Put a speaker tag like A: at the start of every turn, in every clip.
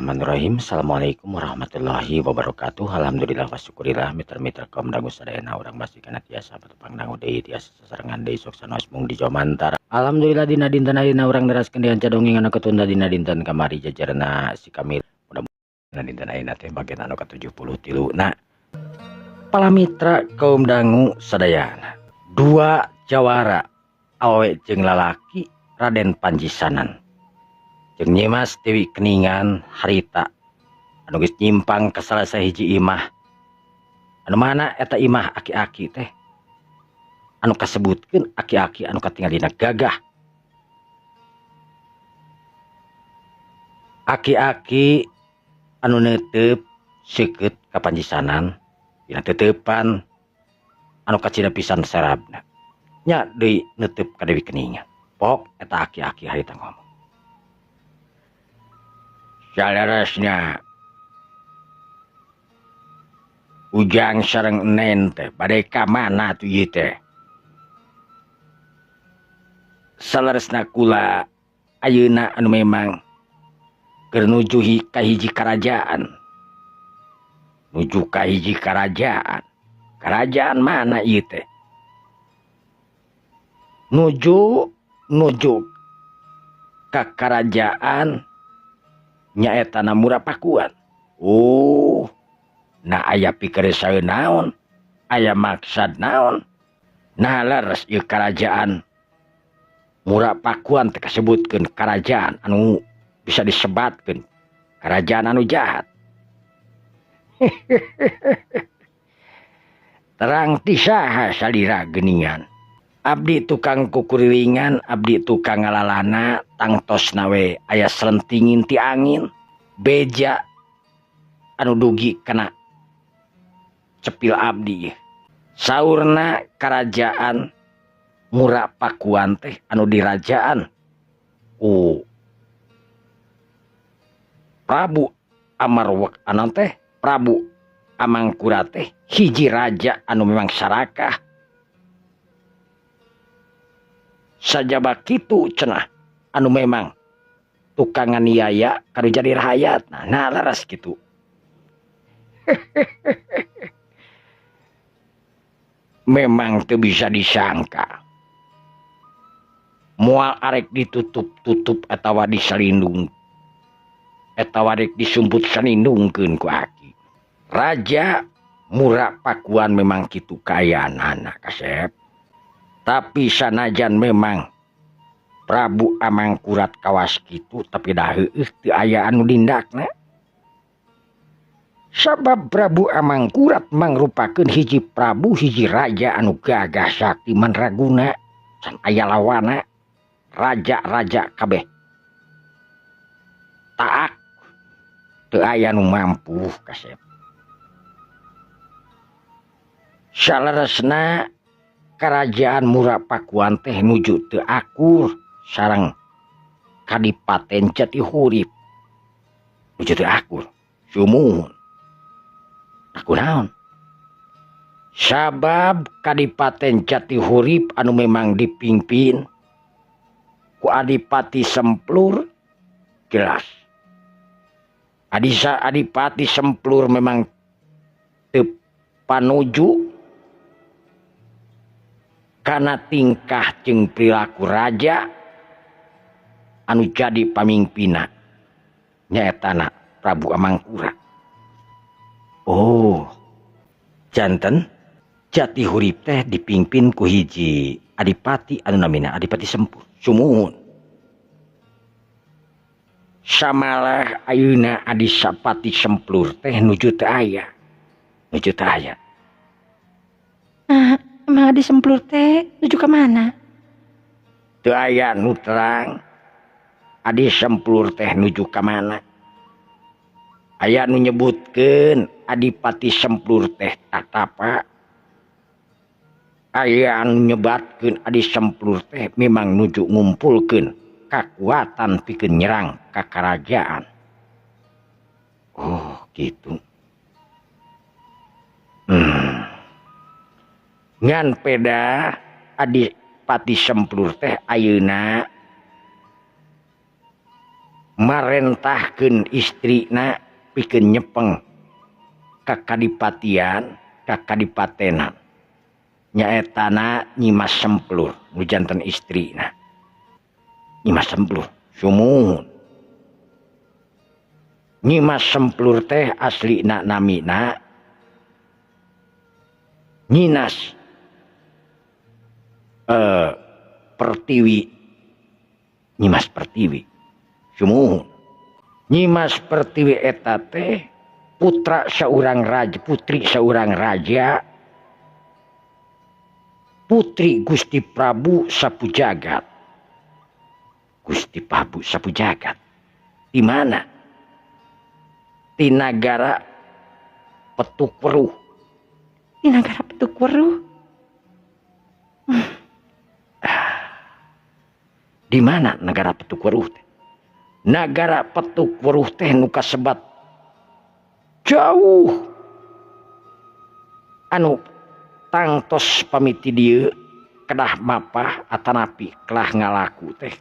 A: Bismillahirrahmanirrahim. Assalamualaikum warahmatullahi wabarakatuh. Alhamdulillah wa syukurillah mitra-mitra kaum dangu sadayana urang masih kana tiasa patepang dangu deui tiasa sasarengan deui sok sanaos mung di Jomantara. Alhamdulillah dina dinten ayeuna urang neraskeun dianca dongeng anu ketunda dina dinten kamari jajarna si Kamil. Mudah-mudahan dinten ayeuna teh bagian anu ka-73 na. Palamitra kaum dangu sadayana. Dua jawara awewe jeung lalaki Raden Panjisanan jeung Nyimas Dewi Keningan harita anu geus nyimpang ka salah sahiji imah anu mana eta imah aki-aki teh anu kasebutkeun aki-aki anu katingalina gagah, aki-aki anu neuteup seukeut ka Panjisanan dina teteupan anu kacida pisan serabna nya deui neuteup ka Dewi Keningan. Pok eta aki-aki harita ngomong. Saleresna Ujang sareng Enen teh bade ka mana atuh ieu teh? Saleresna kula ayeuna anu memang keur nuju ka hiji karajaan. Nuju ka hiji karajaan. Karajaan mana ieu teh? Nuju ka karajaan nyaeta na Mura Pakuan. Oh, nah aya pikeresaeun naon, aya maksad naon. Nah leres ieu karajaan Mura Pakuan teh kasebutkeun karajaan anu bisa disebatkeun karajaan anu jahat. Terang ti saha salira geuningan. Abdi tukang kukurilingan, abdi tukang ngalalana, tangtosna we aya selentingin ti angin, beja anu dugi kana cepil abdi. Saurna karajaan Mura Pakuan teh anu dirajaan ku Prabu Amarwek anon teh Prabu Amangkurat teh hiji raja anu memang sarakah. Sajaba kitu cenah anu memang tukang nganiaya kanu jadi rahayat. Nah, laras kitu. Memang teu bisa disangka. Moal arek ditutup-tutup atawa diselindung. Atawa rek disumput selindungkeun ku aki. Raja Mura Pakuan memang kitu kayaanana kasep. Tapi sanajan memang Prabu Amangkurat kawas kitu tapi dah heueuh teu aya anu dindakna. Sabab Prabu Amangkurat mangrupakeun hiji prabu hiji raja anu gagah sakti mandraguna can aya lawana, raja-raja kabeh taak teu aya nu mampu kasep. Saleresna kerajaan Mura Pakuan teh nuju teu akur sareng Kadipaten Jatihurip. Nuju teu akur, sumuhun. Aku naon? Sabab Kadipaten Jatihurip anu memang dipimpin ku Adipati Semplur jelas. Adisa Adipati Semplur memang teu panuju kana tingkah jeung perilaku raja anu jadi pamimpina nyaetana Prabu Amangkurat. Oh, janten Jatihurip teh dipimpin ku hiji adipati anu namina Adipati Sempur. Sumuhun. Samalah ayeuna Adipati Semplur teh nuju teu aya. Nuju teu aya.
B: Nah, emang Adi Semplur teh nuju ka mana?
A: Teu aya nu terang. Adi Semplur teh nuju ka mana? Aya nu nyebutkeun Adipati Semplur teh tatapa. Aya anu nyebatkeun Adi Semplur teh memang nuju ngumpulkeun kakuatan pikeun nyerang ka karajaan. Oh, gitu. Ngan peda Adipati Semplur teh ayeuna Marentahkeun istrina pikeun nyepeng ka kadipatian, ka kadipatenan. Nyaetana Nyimas Semplur nu janten istrina. Nyimas Semplur sumuhun. Nyimas Semplur teh aslina namina Nyinas Pertiwi. Nyimas Pertiwi sumuhun. Nyimas Pertiwi eta teh putra seorang raja, putri seorang raja, putri Gusti Prabu Sapujagat. Gusti Prabu Sapujagat di mana? Di nagara Petuk Weruh.
B: Di nagara Petuk Weruh.
A: Di mana nagara Petuk Weruh teh? Nagara Petuk Weruh teh nu kasebat jauh anu tangtos pamiti dieu kedah mapah atanapi kelah ngalaku teh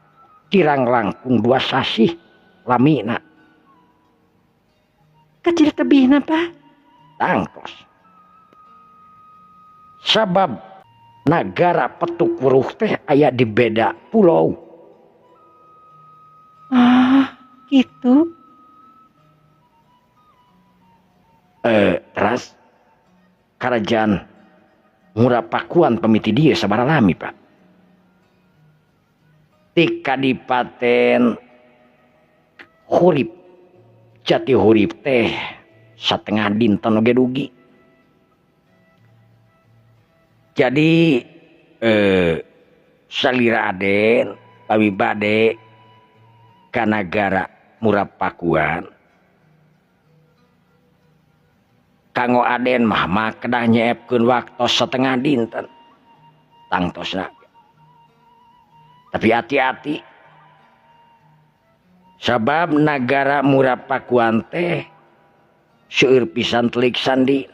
A: kirang langkung 2 sasih lamina.
B: Kecil tebihna Pak.
A: Tangtos. Sabab nagara Petuk Weruh teh aya di beda pulau.
B: Ah, gitu.
A: Teras kerajaan Murapakuan pamiti dieu sabaraha lami Pak? Ti kadipaten Hurip Jati Hurip teh satengah dinten oge dugi. Jadi salira Aden pami bade ka nagara Murapakuan kanggo Aden mah kedah nyeepkeun waktos setengah dinten tangtosna. Tapi hati-hati sabab nagara Murapakuan teh seueur pisan telik sandi.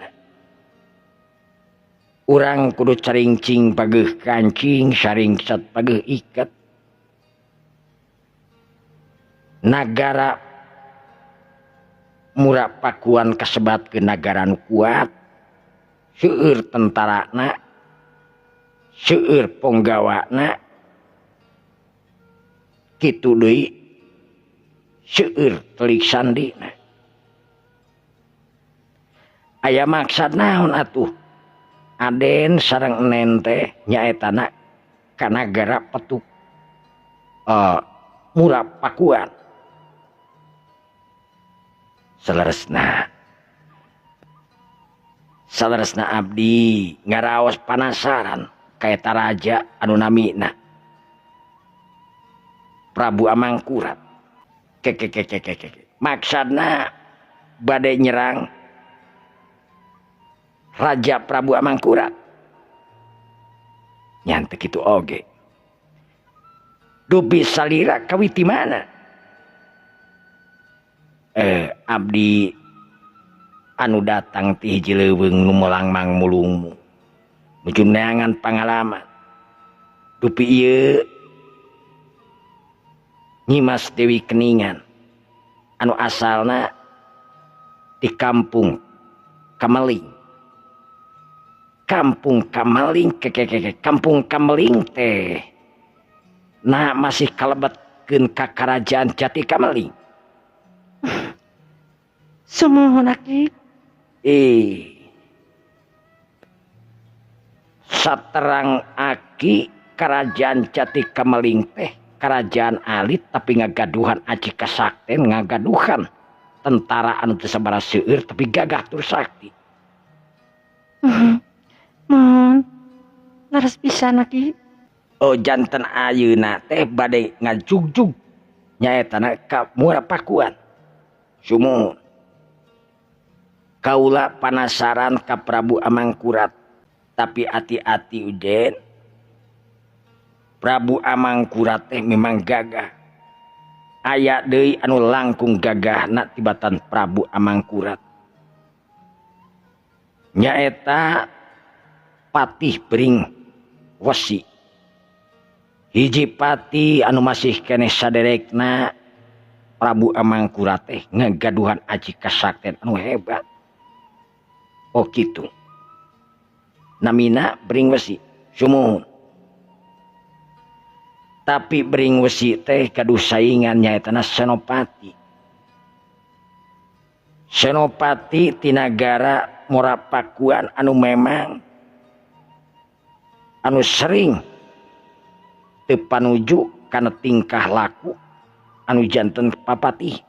A: Urang kudu caringcing pageuh kancing, saringcat pageuh iket. Nagara Murapakuan kasebat ke nagara nu kuat, seueur tentarana, seueur ponggawana, kitu deui seueur telik sandina. Aya maksad naon atuh? Aden sareng enen teh nyaetana ka nagara Petuk Murapakuan. Saleresna saleresna abdi ngaraos panasaran ka eta raja anu namina Prabu Amangkurat. Kekekekekeke. Maksudna bade nyerang Raja Prabu Amangkurat. Nyantek kitu oge. Dupi salira kawiti mana? Abdi anu datang ti hiji leuweung nu molang mangmulungmu. Nuju neangan pangalaman. Dupi ieu Nyimas Dewi Keningan anu asalna di kampung Kameling. Kampung Kameling kekekeke kampung Kameling teh nah masih kalebetkeun ka kerajaan Jati Kameling.
B: Sumuhun aki.
A: Saterang aki kerajaan Jati Kameling teh kerajaan alit tapi ngagaduhan aji kasakten, ngagaduhan tentara anu teu sabaraha seueur tapi gagah tur sakti.
B: Mohon leres pisan aki.
A: Oh janten ayeuna teh bade ngajugjug nyaetana ka Murapakuan. Sumuhun. Kaula panasaran ka Prabu Amangkurat, tapi hati-hati Ujen. Prabu Amangkurat teh memang gagah. Aya deui anu langkung gagahna tibatan Prabu Amangkurat. Nyaeta Patih Bring Wesi. Hiji pati anu masih keneh saderekna Prabu Amangkurat teh ngagaduhan aji kasakten anu hebat. Oh kitu. Namina Bringwesi sumuhun. Tapi Bringwesi teh gaduh saingan nyaetana Senopati. Senopati tinagara Morapakuan anu memang anu sering teu panuju kana tingkah laku anu janten papatih.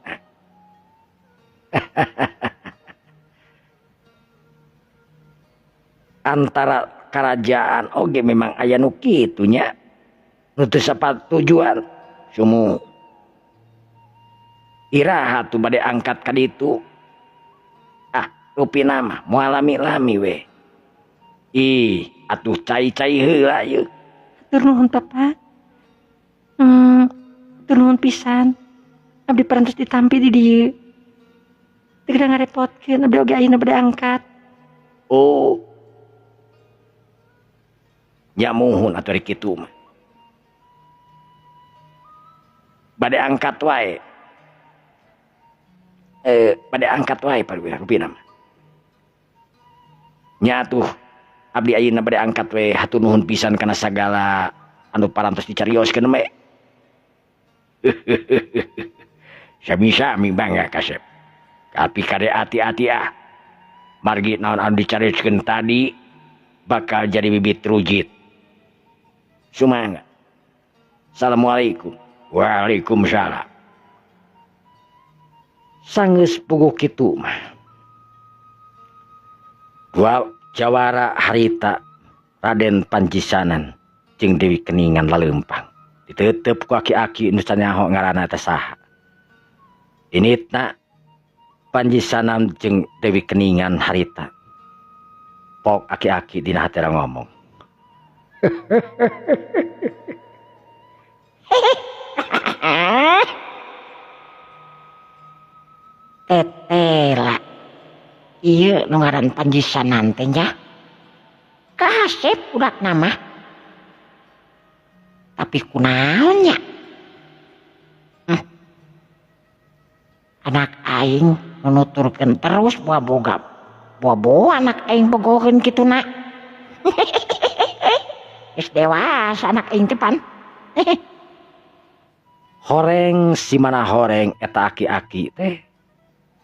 A: Antara kerajaan oge memang aya nu kitu nya, nu teu sapatujuan sumu. Iraha tuh bade angkat ka ditu. Ah, rupina mah moal lami-lami we. Ih, atuh cai-cai heula ieu.
B: Hatur nuhun Papa. Hatur nuhun pisan. Abdi parantos ditampi di dieu. Teu geura ngarepotkeun abdi oge ayeuna bade angkat.
A: Oh. Nya muhun atuh rek kitu mah. Bade angkat wae. Bade angkat wae rupina mah. Nya atuh abdi ayeuna bade angkat we, hatur nuhun pisan kana sagala anu parantos dicarioskeun we. Sami-sami bangga kasep. Tapi kade ati-ati ah. Margi naon anu dicarioskeun tadi bakal jadi bibit rujit. Sumangga. Assalamualaikum. Waalaikumsalam. Sanggeus puguh kitu mah. Dua jawara harita Raden Panjisanan jeung Dewi Keningan laleumpang. Ditetep ku aki-aki nu sanyaho ngaranna teh saha. Initna Panjisanan jeung Dewi Keningan harita. Pok aki-aki dina hatera ngomong.
C: Tetela. Ieu nu ngaran Panjisanan teh nya. Kasep budak nama. Tapi kunaon nya? Anak aing nuturkeun terus moal boga. Bobo anak aing bogoheun kitu na. Geus dewasa anak aing teh pan.
A: Horeng si mana horeng eta aki-aki teh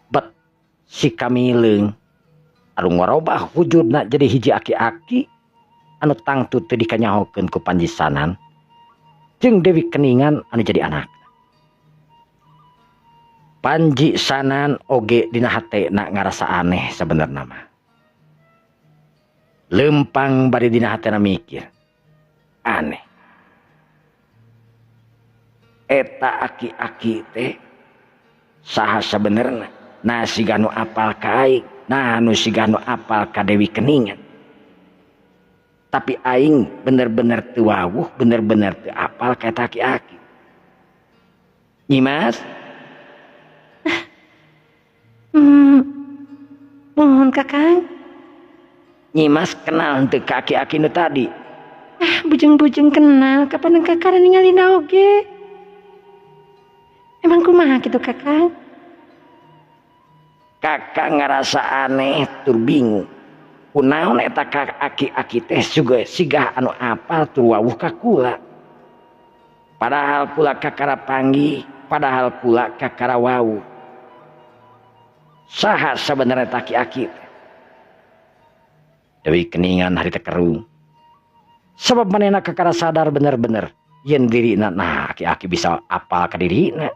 A: bet si kamileung anu ngarobah wujudna jadi hiji aki-aki anu tangtu teu dikanyahokeun ku Panjisanan jeung Dewi Keningan anu jadi anak. Panjisanan oge dina hatena ngarasa aneh sabenerna mah. Lempang bari dina hatena mikir aneh. Eta aki-aki teh saha sabenerna? Nah siga nu apal ka aing, nah nu siga nu apal ka Dewi Keningan. Tapi aing bener-bener teu wawuh, bener-bener teu apal ka eta aki-aki. Nyimas?
B: Mohon Kakang.
A: Nyimas kenal henteu ka aki-aki nu tadi?
B: Ah, bujeng-bujeng kenal, kapan kakak ningali oge. Emang kumaha kitu Kakang?
A: Kakak ngerasa aneh tur bingung. Kunaon eta aki-aki teh juga sigah anu apal tur wawuh ka kula. Padahal kula kakara panggih, padahal kula kakara wawuh. Saha sabenerna eta aki-aki teh? Dewi Keningan harita kerung. Sebab manehna kakara sadar bener-bener yen dirina nah aki-aki bisa apal ka dirina.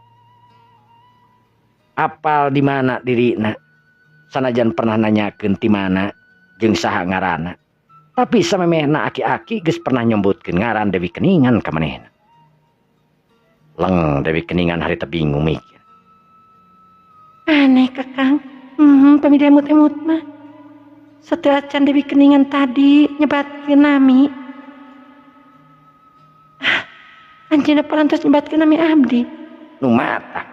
A: Apal di mana dirina, sanajan pernah nanyakeun ti mana jeung saha ngaranna. Tapi samemehna aki-aki geus pernah nyebutkeun ngaran Dewi Keningan ka manehna. Leng Dewi Keningan harita bingung mikir.
B: Aneh Kakang, pami emut-emut mah. Setelah can Dewi Keningan tadi nyebatkeun nami. Ah, anjeunna parantos nyebatkeun nami abdi.
A: Nu mata.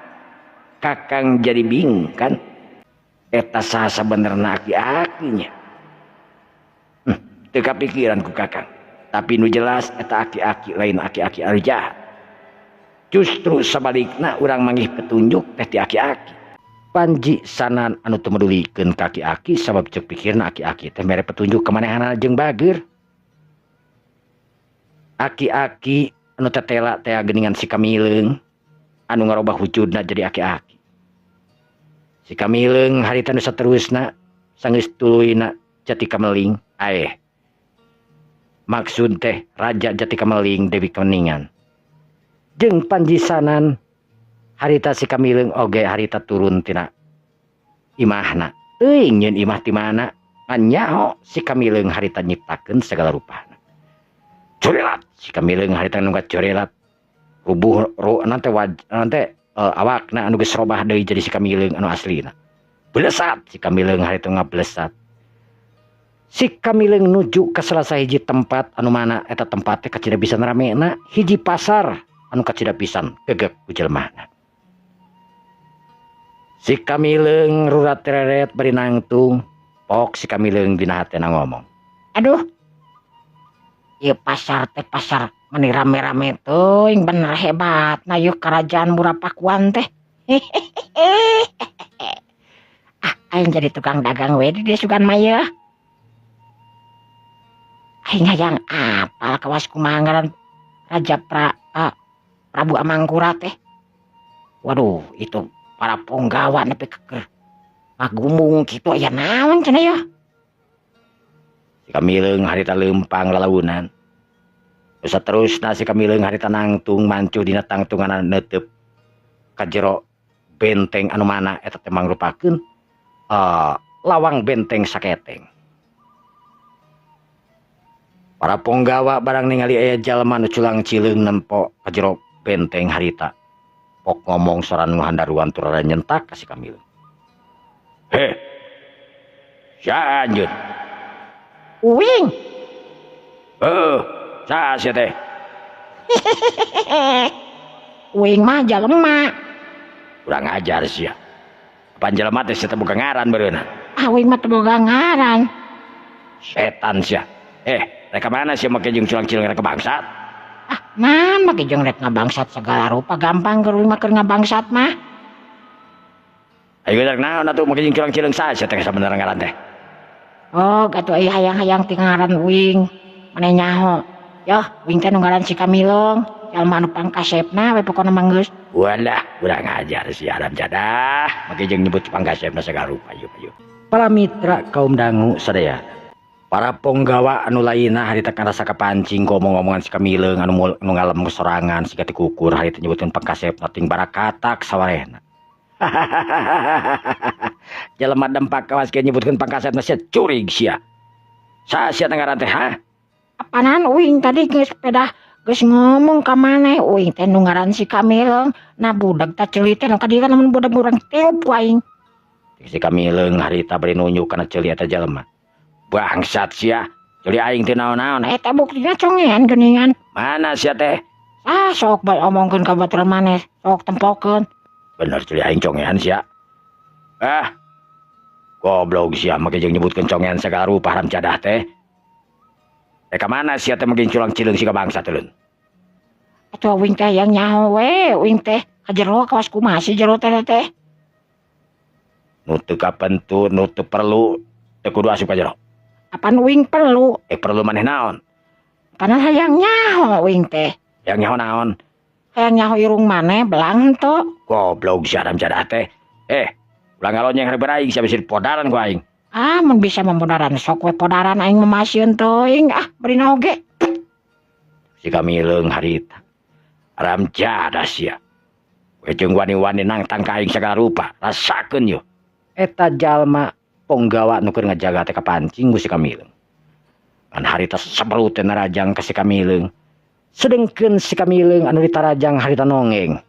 A: Kakang jadi bingung kan. Eta saha sabenerna aki-akinya. Teu kapikiran ku Kakang. Tapi nu jelas eta aki-aki lain aki-aki anu jahat. Justru sabalikna urang manggih petunjuk teh ti aki-aki. Panji Sanan anu teu medulikeun ka aki-aki sabab ceuk pikirna aki-aki teh mere petunjuk ka manehanana jeung bager. Aki-aki anu tetela teh geuningan si Kamileung anu ngarobah wujudna jadi aki-aki. Si Kamileung harita nu saterusna sanggeus tuluyna Jati Kameling aeh. Maksud teh Raja Jati Kameling Dewi Kemeningan. Jeung Panji Sanan harita si Kamileung oge harita turun tina imahna. Teuing nyeun imah ti mana? Ngan nyaho si Kamileung harita nyiptakeun segala rupana. Corelat si Kamileung harita nu corelat. Rubuh nanti awakna anu geus robah deui jadi si Kamileung anu aslina. Blesat si Kamileung harita ngablesat. Si Kamileung nuju ka salah sahiji tempat anu mana eta tempat teh kacida pisan ramena, hiji pasar anu kacida pisan gegek ku jelmana. Si Kamileung rurat reret bari nangtung, pok si Kamileung dina hatena ngomong.
C: Aduh. Ieu pasar teh pasar meni rame-rame teuing bener hebat na ieu kerajaan Murapakuan teh. Ah, aing jadi tukang dagang we di dieu sugan mah yeuh. Aing hayang apal kawas kumaha ngaran Raja Prabu Amangkura teh. Waduh, itu para punggawa nepi keker ngagumung kitu aya naon cenah yeuh.
A: Si Kamileung harita leumpang lalaunan. Saterusna si Kamileung harita nangtung mancu dina tangtunganna neuteup ka jero benteng anu mana eta teh mangrupakeun lawang benteng saketeng. Para punggawa barang ningali aya jalma nu culang cileung nempo ka jero benteng harita. Pok ngomong soran nu handaruan turara nyentak ka si Kamileung. Heh. Sia anjeun?
C: Uing.
A: Heuh, saha sia teh?
C: Uing mah jalema.
A: Kurang ajar sia. Pan jelema teh sia teh boga ngaran beureuna.
C: Ah, uing mah teu boga ngaran.
A: Setan sia. Rek ka mana sia make jeung culang-cileung rek bangsat?
C: Ah, nah make jeung rek ngabangsat segala rupa gampang keur uing mah keur ngabangsat mah.
A: Ayo rek naon atuh make jeung culang-cileung saha sia teh sabenerna ngaran teh?
C: Oh, atuh aya hayang-hayang ti ngaran uing. Mane nyaho. Yoh, uing teh nu ngaran si Kamileung, jalma anu pangkasepna we pokona mah geus.
A: Walah, kurang ajar si Adam jadah. Make jeung nyebut pangkasepna segala rupa ieu ieu. Para mitra kaum dangu sadaya. Para punggawa anu lainna harita karasa kapancing ku omong-omongan si Kamileung anu ngalem sorangan siga tikukur harita nyebutkeun pangkasepna ting barakatak sawarehna. Jelema dempak kawas kieu nyebutkeun pangkasepna sia curig sia. Saha sia ngaran teh ha?
C: Apanan uing tadi geus pedah geus ngomong ka maneh uing teh nu ngaran si Kamileung. Nah budak ta ceuli teh nu ka dieu kan lamun budak urang tiup ku aing.
A: Si Kamileung harita bari nunjuk kana ceuli eta jelema. Bangsat sia, ceuli aing teh naon-naon.
C: Eta buktina congean geuningan.
A: Mana sia teh?
C: Ah sok bae omongkeun ka baturan maneh, sok tempokeun.
A: Bener ceuli aing congean sia. Ah. Goblok sia make jeung nyebutkeun congean segala rupa haram jadah teh. Rek ka mana sia teh make culang cileung siga bangsa teh leun.
C: Atuh uing teh hayang nyaho we, uing teh ka jero kawas kumaha sih jero teh teh.
A: Nu teu kapentu, nu teu perlu, teu kudu asup ka jero.
C: Apan uing perlu?
A: Perlu maneh naon?
C: Panan hayang nyaho uing teh.
A: Hayang nyaho naon?
C: Hayang nyaho irung maneh belang henteu.
A: Goblok sia haram jadah teh. Ulah ngalonyeng hareupeun aing sia bisi podaran ku aing.
C: Ah, mun bisa memodaran sok we podaran aing memasieun teuing ah beri oge.
A: Si Kamileung harita. Haram jadah sia. We jeung wani-wani nangtang ka aing sagala rupa, rasakeun yeuh. Eta jalma ponggawa nu keur ngajaga teh kapancing ku si Kamileung. Kan harita sebrut teh narajang ka si Kamileung. Sedengkeun si Kamileung anu ditarajang harita nongeng.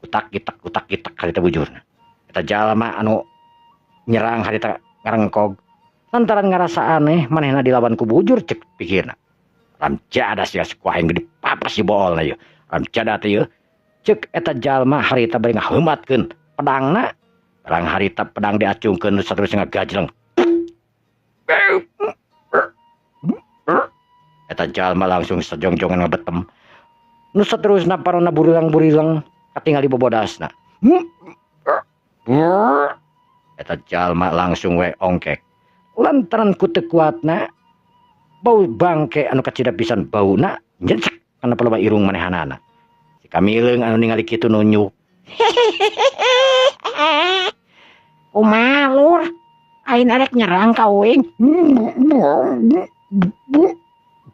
A: Utak gitak harita bujurna. Eta jalma anu nyerang harita ngarengkog. Lantaran ngarasa aneh manehna dilawan ku bujur cek pikirna. Ram jadah sia ku aing gede papas si boolna yeuh. Ram jadah teh yeuh. Cek eta jalma harita bari ngaheumatkeun pedangna. Perang harita pedang diacungkeun saterusna ngagajleng. Eta jalma langsung sajongjongan ngabetem. Nu saterusna panonna burilang-burilang katingali bobodasna. Eta jalma langsung we ongkek. Lantaran ku teu kuatna bau bangke anu kacida pisan bauna nyecek kana palebah irung manehanana. Si Kamileung anu ningali kitu nunjuk.
C: Kumaha lur? Aing arek nyerang ka uing.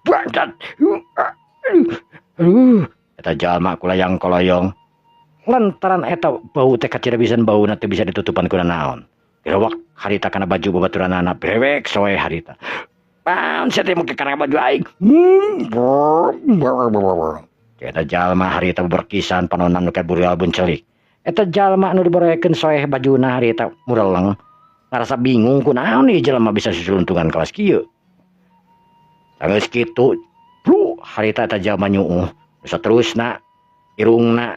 A: Bangsat. Eta jalma kulayang koloyong. Lantaran eta bau teh kacida pisan bauna teu bisa ditutupan ku naon. Gerewak harita kana baju babaturanana brewek soe harita. Paon sia teh make kana baju aing. Eta jalma harita berkisan panonan nu kaburial buncelik. Eta jalma anu diborekeun soeh bajuna harita mureleng. Ngarasa bingung kunaon ieu jalma bisa susuluntungan kawas kieu. Sanggeus kitu, bru harita eta jalma nyuuh. Saterusna irungna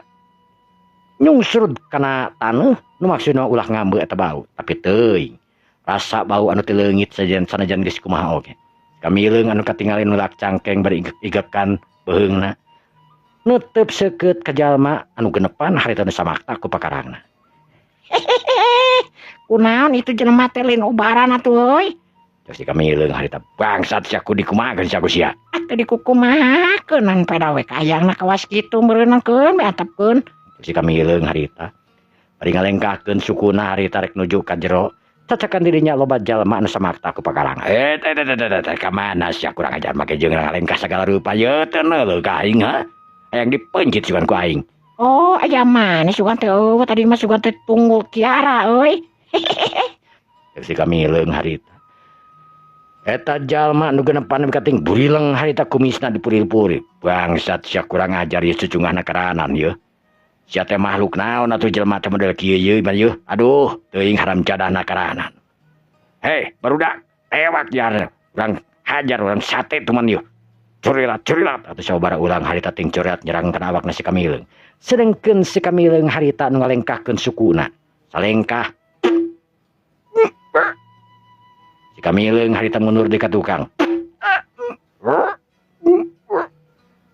A: nyungsrud kana taneuh nu maksudna ulah ngambeu eta bau, tapi teuing. Rasa bau anu teu leungit sanajan geus kumaha oge. Kamileung anu katingali nulak cangkeng bari igekan beuheungna. Netep seukeut ka jalma anu genepan harita nu samakta ku pakarangna.
C: Kunaon itu jelema teh lain ubaran atuh euy.
A: Terus si Kamileung harita bangsat sia ku dikumahakeun sia ku sia.
C: Atuh dikukumahakeun peda we kayangna kawas kitu meureunkeun we atepkeun.
A: Terus si Kamileung harita bari ngalengkahkeun sukuna harita rek nuju ka jero. Cacakan dirinya loba jalma anu samakta ku pakarang. Ka mana sia kurang ajar make jeung ngalengkah sagala rupa ye teu neuleuh ka aing ha. Hayang dipencit sugan ku aing.
C: Oh, aya maneh sugan teh eueuh tadi mah sugan teh tunggul kiara euy.
A: Si Kamileung harita. Eta jalma nu genepan kating burileng harita kumisna dipuril-puril. Bangsat sia kurang ajar ieu cucungahna karanan ieu. Sia teh makhluk naon atuh jelema teh model kieu ieu mah ieu. Aduh, teuing haram jadahna karanan. Hei, barudak, tewak jar. Urang hajar urang sate tuman ieu. Curilat, curilat atuh sababaraha urang harita ting curilat nyerang kana awakna si Kamileung. Sedengkeun si Kamileung harita nu ngalengkahkeun sukuna. Salengkah. Si Kamileung harita mundur di ka tukang.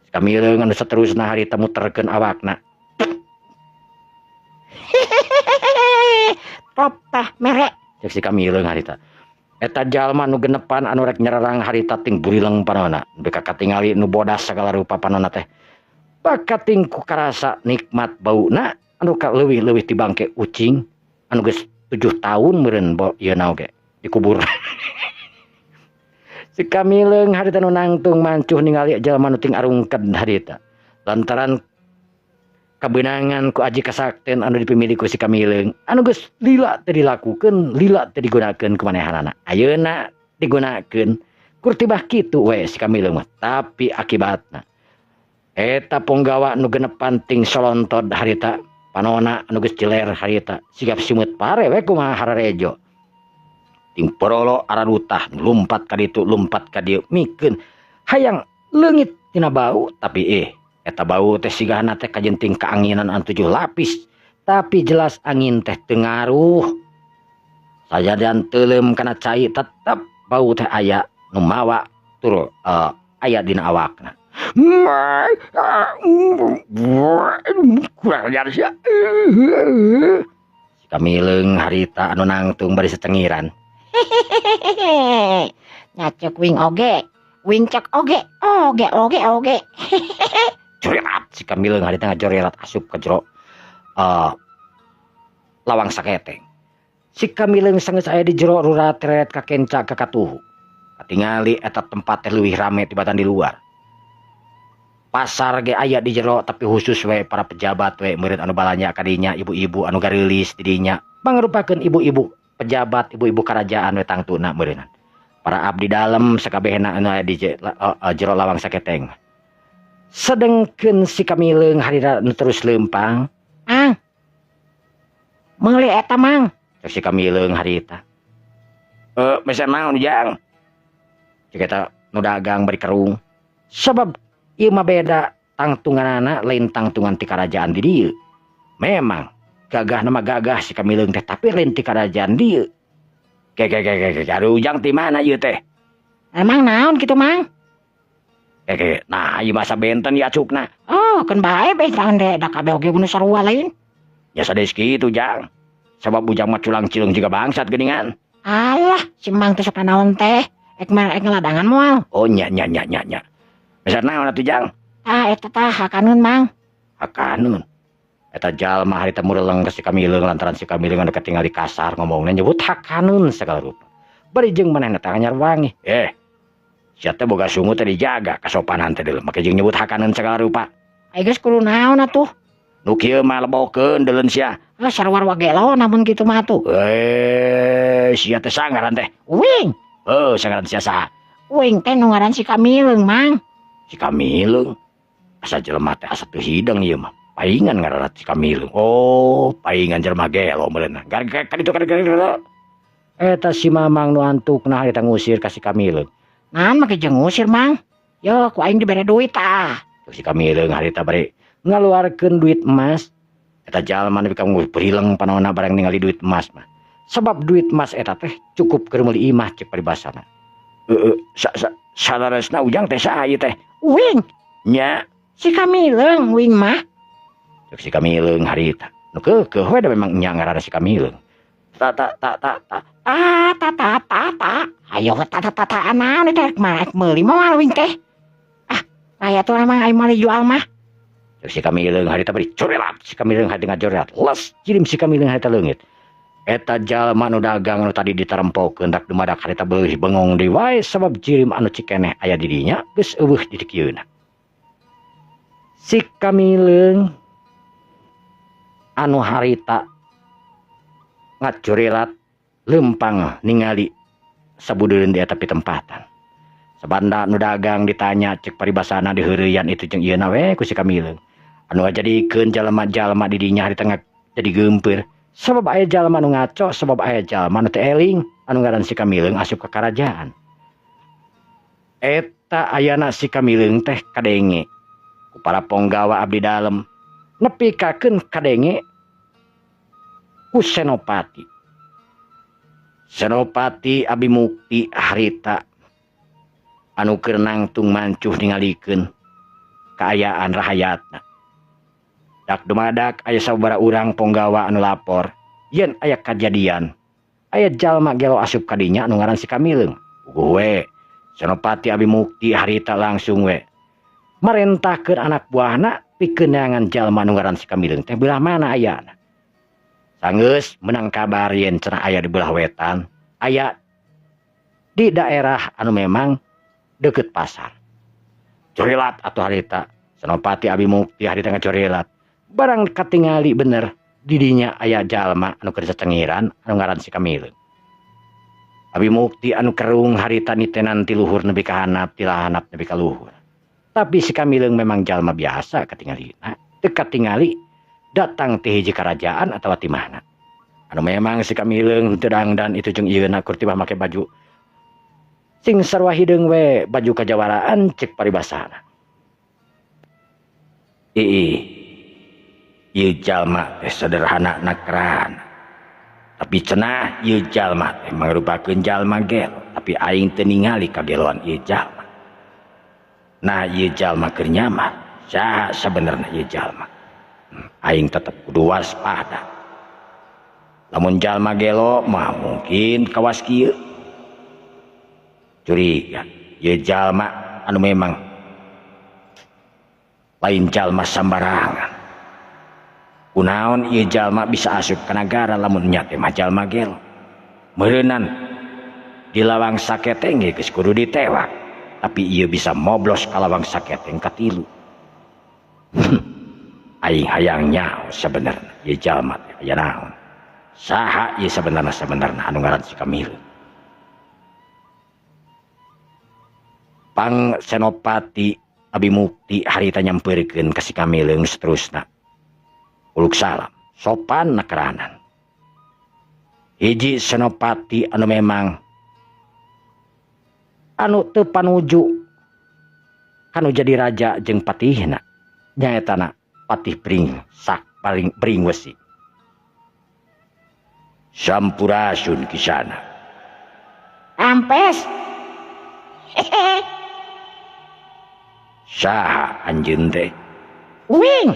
A: Si Kamileung anu saterusna harita muterkeun awakna.
C: Top tah mere.
A: Cek si Kamileung harita. Eta jalma nu genepan anu rek nyerang harita ting burileng panona. Nepi ka katingali nu bodas sagala rupa panona teh. Bakating ku karasa nikmat bauna anu ka leuwih-leuwih ti bangke ucing anu geus 7 tahun meureun ieu na oge dikubur. Si Kamileung harita nu nangtung mancuh ningali jalma nu ting arungked harita. Lantaran kabeunangan ku aji kasakten anu dipimilih ku si Kamileung anu geus lila teu dilakukeun, lila teu digunakeun ku manehanana. Ayeuna digunakeun kur tibah kitu we si Kamileung mah, tapi akibatna eta ponggawa nu genepan ting solontod harita panona anu geus jeler harita sigap simeut pare we kumaha hararejo. Ting porolo ararutah lumpat ka ditu lumpat ka dieu mikeun hayang leungit tina bau, tapi eta bau teh sigahna teh kajenting kaanginan anu 7 lapis, tapi jelas angin teh teu ngaruh. Sajadan teuleum kana cai tetep bau teh aya nu mawa tur aya dina awakna. Kurang ajar sia. Si Kamileung harita anu nangtung bari secengiran.
C: Nyacek wing oge, wing cek oge, oge oge oge.
A: Jorelat si Kamileung harita ngajorelat asup ka jero lawang saketeng. Si Kamileung sanggeus aya di jero rurat reret kakenca ka katuhu. Katingali eta tempat teh leuwih rame tibatan di luar. Pasar ge aya di jero tapi khusus we para pejabat we meureun anu balanja ka dinya, ibu-ibu anu gareulis di dinya. Mangrupakeun ibu-ibu pejabat, ibu-ibu kerajaan we tangtuna meureunan. Para abdi dalem sakabehna anu aya di jero lawang saketeng. Sedengkeun si Kamileung harita nu terus leumpang.
C: Ang. Meuli eta mang.
A: Cek si Kamileung harita. Meser naon jang? Cek eta nu dagang bari kerung. Sebab ieu mah beda tangtunganana lain tangtungan ti karajaan di dieu. Memang gagah nama gagah si Kamileung teh tapi lain ti karajaan dieu. Ke ke ke ke ke ujang ti mana ieu teh?
C: Emang naon kitu mang?
A: Nah ieu masa benten ya acukna.
C: Oh, keun bae bentang teh da kabeh oge nu sarua lain.
A: Ya sanes kitu Jang. Sabab bujang mah culang cileung jiga bangsat geuningan.
C: Alah, si Mang teh sok naon teh? Ek mah ek ngeladangan moal.
A: Oh nya nya nya nya nya. Meser naon atuh Jang?
C: Ah eta tah hakaneun Mang.
A: Hakaneun. Eta jalma harita mureleng ka si Kamileung lantaran si Kamileung anu katingali kasar ngomongna nyebut hakaneun sagala rupa. Bari jeung manehna teh anyar wangi. Sia teh boga sungu teh dijaga kasopanan teh deuleu make jeung nyebut hakaneun sagala rupa.
C: Ai geus kudu naon atuh?
A: Nu kieu mah lebokeun deuleun sia.
C: Lah sarua gelo namun kitu mah atuh.
A: Sia teh sangaran teh.
C: Uing.
A: Heuh, sangaran sia saha?
C: Uing teh nu ngaran si Kamileung, Mang.
A: Si Kamileung. Asa jelema teh asa teu hideng ieu mah. Paingan ngaranna si Kamileung. Oh, paingan jelema gelo meureunna. Gar ka ditu ka ditu. Eta si Mamang nu antukna harita ngusir ka si Kamileung.
C: Naon make jeung ngusir, Mang? Yo, ku aing dibere duit tah.
A: Si Kamileung harita bari ngaluarkeun duit emas. Eta jalma nepi ka berileng panona barang ningali duit emas mah. Sebab duit emas eta teh cukup keur meuli imah cek paribasana. Heeh, saleresna ujang teh saha ieu teh?
C: Uing.
A: Nya,
C: si Kamileung uing mah.
A: Cek si Kamileung harita. Nu keukeuh we da memang nya ngaranna si Kamileung. Ta ta ta ta ta.
C: Ah ta ta ta ta. Ayo ta ta ta ta naon teh mah meuli moal uing teh. Ah, aya tuh emang aing mah dijual mah.
A: Si Kamileung harita bari corelat, si Kamileung harita ngajorelat, les jirim si Kamileung harita leungit. Eta jalma nu dagang nu tadi ditarempokeun dak dumadak harita beulih bengong deui wae sabab jirim anu cikeneh aya di dinya geus eueuh di dikieuna. Si Kamileung anu harita ngajorelat lempang ningali sabudeureun di eta pitempatan. Sabanda nu dagang ditanya cek paribasana diheureyan itu jeung ieuna we ku si Kamileung. Anu jadikeun jalma-jalma di dinya harita jadi geumpeur. Sabab aya jalma nu ngaco, sabab aya jalma nu teu eling, anu ngaran si Kamileung asup ka karajaan. Eta ayana si Kamileung teh kadenge ku para ponggawa abdi dalem nepikakeun kadenge ku Senopati. Senopati Abi Mukti harita anu keur nangtung mancuh ningalikeun kaayaan rahayatna. Dak dumadak aya sababaraha urang ponggawa anu lapor yen aya kajadian aya jalma gelo asup ka dinya anu ngaran si Kamileung. Puguh we Senopati Abi Mukti harita langsung we marentahkeun anak buahna pikeun neangan jalma anu ngaran si Kamileung teh belah mana ayana. Sanggeus menang kabar yen cenah aya di belah wetan, aya di daerah anu memang deket pasar. Corelat atuh harita Senopati Abi Mukti harita ngacorelat. Barang katingali bener didinya aya jalma anu keur sacengiran anu ngaran si Kamileung. Abi Mukti anu kerung harita nitenan ti luhur nepi ka handap, ti handap nepi ka luhur. Tapi si Kamileung memang jalma biasa katingalina, teu katingali datang ti hiji karajaan atawa ti mana. Anu memang si Kamileung teu dangdan itu jeung ieuna keur tibah make baju sing sarua hideung we baju kajawaraan cek paribasana. Iih, ieu jalma teh sederhana nakrana. Tapi cenah ieu jalma teh mangrupakeun jalma gelo, tapi aing teu ningali kageloan ieu jalma. Nah ieu jalma keur nyamar, saha sabenerna ieu jalma? Aing tetep kudu waspada. Lamun jalma gelo mah mungkin kawas kieu. Curiga ieu jalma anu memang lain jalma sambarangan. Kunaon ieu jalma bisa asup ka nagara lamun nya teh mah jalma gelo. Meureunan di lawang saketeng ge geus kudu ditewak, tapi ieu bisa moblos ka lawang saketeng katilu. Aing hayang nyaho sabenerna ieu jalma teh aya naon. Saha ieu sabenerna anu ngaran si Kamileung. Pang Senopati Abi Mukti harita nyamperkeun ka si Kamileung seterusna. Uluk salam, sopan nakeranan. Hiji Senopati anu memang anu teu panuju kanu jadi raja jeung patihna nyaetana Patih Pring sak paling Pringwesi. Sampurasun kisana.
C: Ampes.
A: Saha anjeun teh?
C: Uing.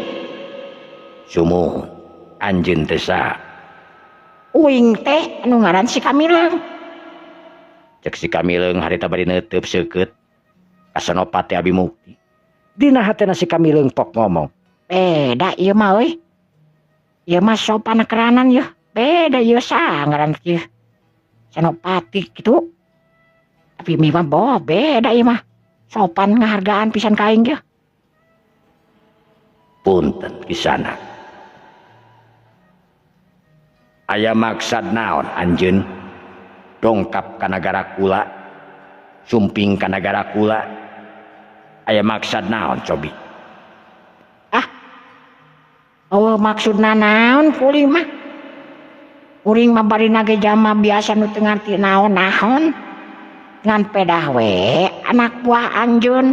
A: Sumuhun anjeun teh saha?
C: Uing teh anu ngaran si Kamileung.
A: Cek si Kamileung harita bari neuteub seukeut ka Senopati Abimukti. Dina hatena si Kamileung pok ngomong.
C: Beda ieu mah euy. Ieu mah sopan keranan yeuh. Beda ieu saha ngaran ieu. Senopati kitu. Tapi mi mah boh beda ieu mah. Sopan ngahargaan pisan ka aing yeuh.
A: Punten kisana. Aya maksad naon anjeun dongkap ka nagara kula, sumping ka nagara kula. Aya maksad naon cobi?
C: Ah. Oh maksudna naon kuring mah? Kuring mah bari nage jama biasa nu teu ngarti naon-naon. Ngan pedah we anak buah anjeun.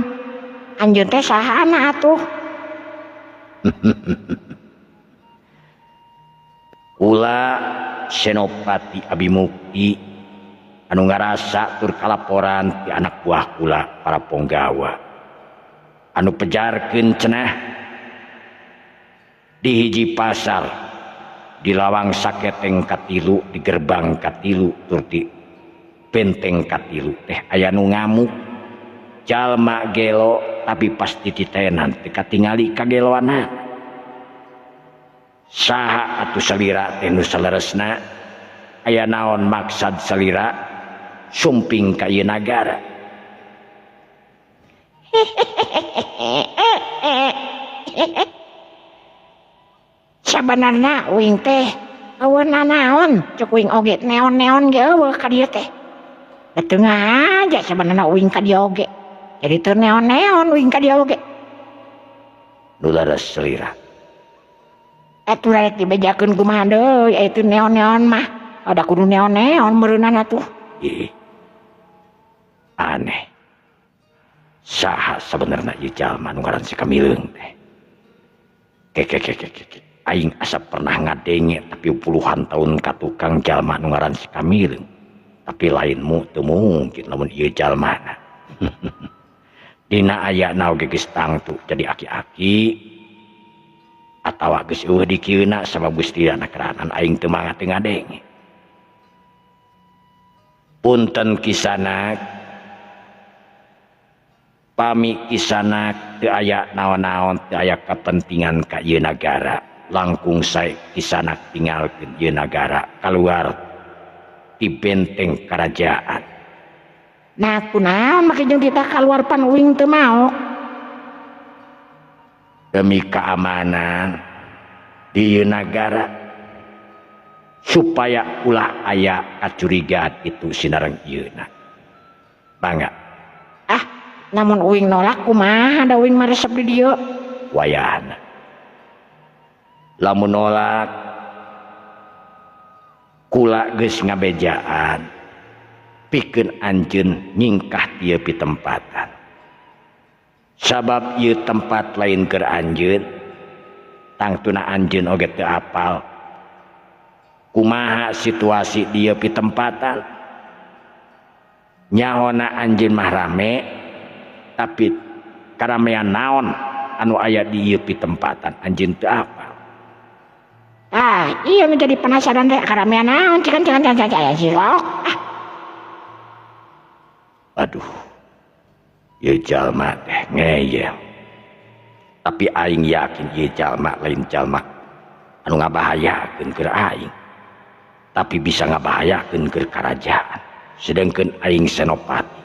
C: Anjeun teh sahana atuh?
A: Kula Senopati Abimukti anu ngarasa tur kalaporan ti anak buah kula para ponggawa anu pejarkeun cenah di hiji pasar di lawang saketeng katilu di gerbang katilu tur di benteng katilu teh aya nu ngamuk jalma gelo tapi pasti titenan teu katingali kageloanna. Saha atuh salira teh nu saleresna? Aya naon maksad salira sumping ka ieu nagara?
C: Sabanarna uing teh eueuh nanaon cek uing oge neon-neon ge eueuh ka dieu teh. Da teu ngaja sabanarna uing ka dieu oge. Jadi teu neon-neon uing ka dieu oge.
A: Nu leres salira.
C: Atuh rek dibejakeun kumaha deui aya teu neon-neon mah. Ada kudu neon-neon meureunana tuh.
A: Ih. Aneh. Saha sabenerna ieu jalma nu ngaran si Kamileung teh? Kekekekeke. Aing asa pernah ngadenge tapi puluhan tahun ka tukang jalma nu ngaran si Kamileung. Tapi lain mu teu mungkin lamun ieu jalmana. Dina ayana oge geus tangtu jadi aki-aki atawa geus eueuh dikieuna sabab geus tirana keranan aing teu mangga teu ngadenge. Punten kisanak, pami kisanak teu aya naon-naon teu aya kapentingan ka ieu nagara, langkung sae kisanak tinggalkeun ieu nagara kaluar ti benteng karajaan.
C: Nah kunaon make jeung titah kaluar pan uing teu maok?
A: Demi keamanan di ieu nagara supaya ulah aya kacurigaan itu sinareng ieuna. Mangga.
C: Ah, namun uing nolak kumaha da uing mah resep di dieu.
A: Wayahna. Lamun nolak kula geus ngabejaan pikeun anjeun nyingkah ieu pitempatan. Sabab ieu tempat lain keur anjeun, tangtuna anjeun oge teu apal kumaha situasi dieu pitempatan. Nyahona anjeun mah rame, tapi karamean naon anu aya di ieu pitempatan anjeun teu apal.
C: Ah, iya nu jadi penasaran teh karamean naon cikan cikan cikan cikan cilok. Ah.
A: Aduh. Ieu jalma teh ngeyel. Tapi aing yakin ieu jalma lain jalma anu ngabahayakeun keur aing. Tapi bisa ngabahayakeun keur karajaan. Sedangkeun aing Senopati.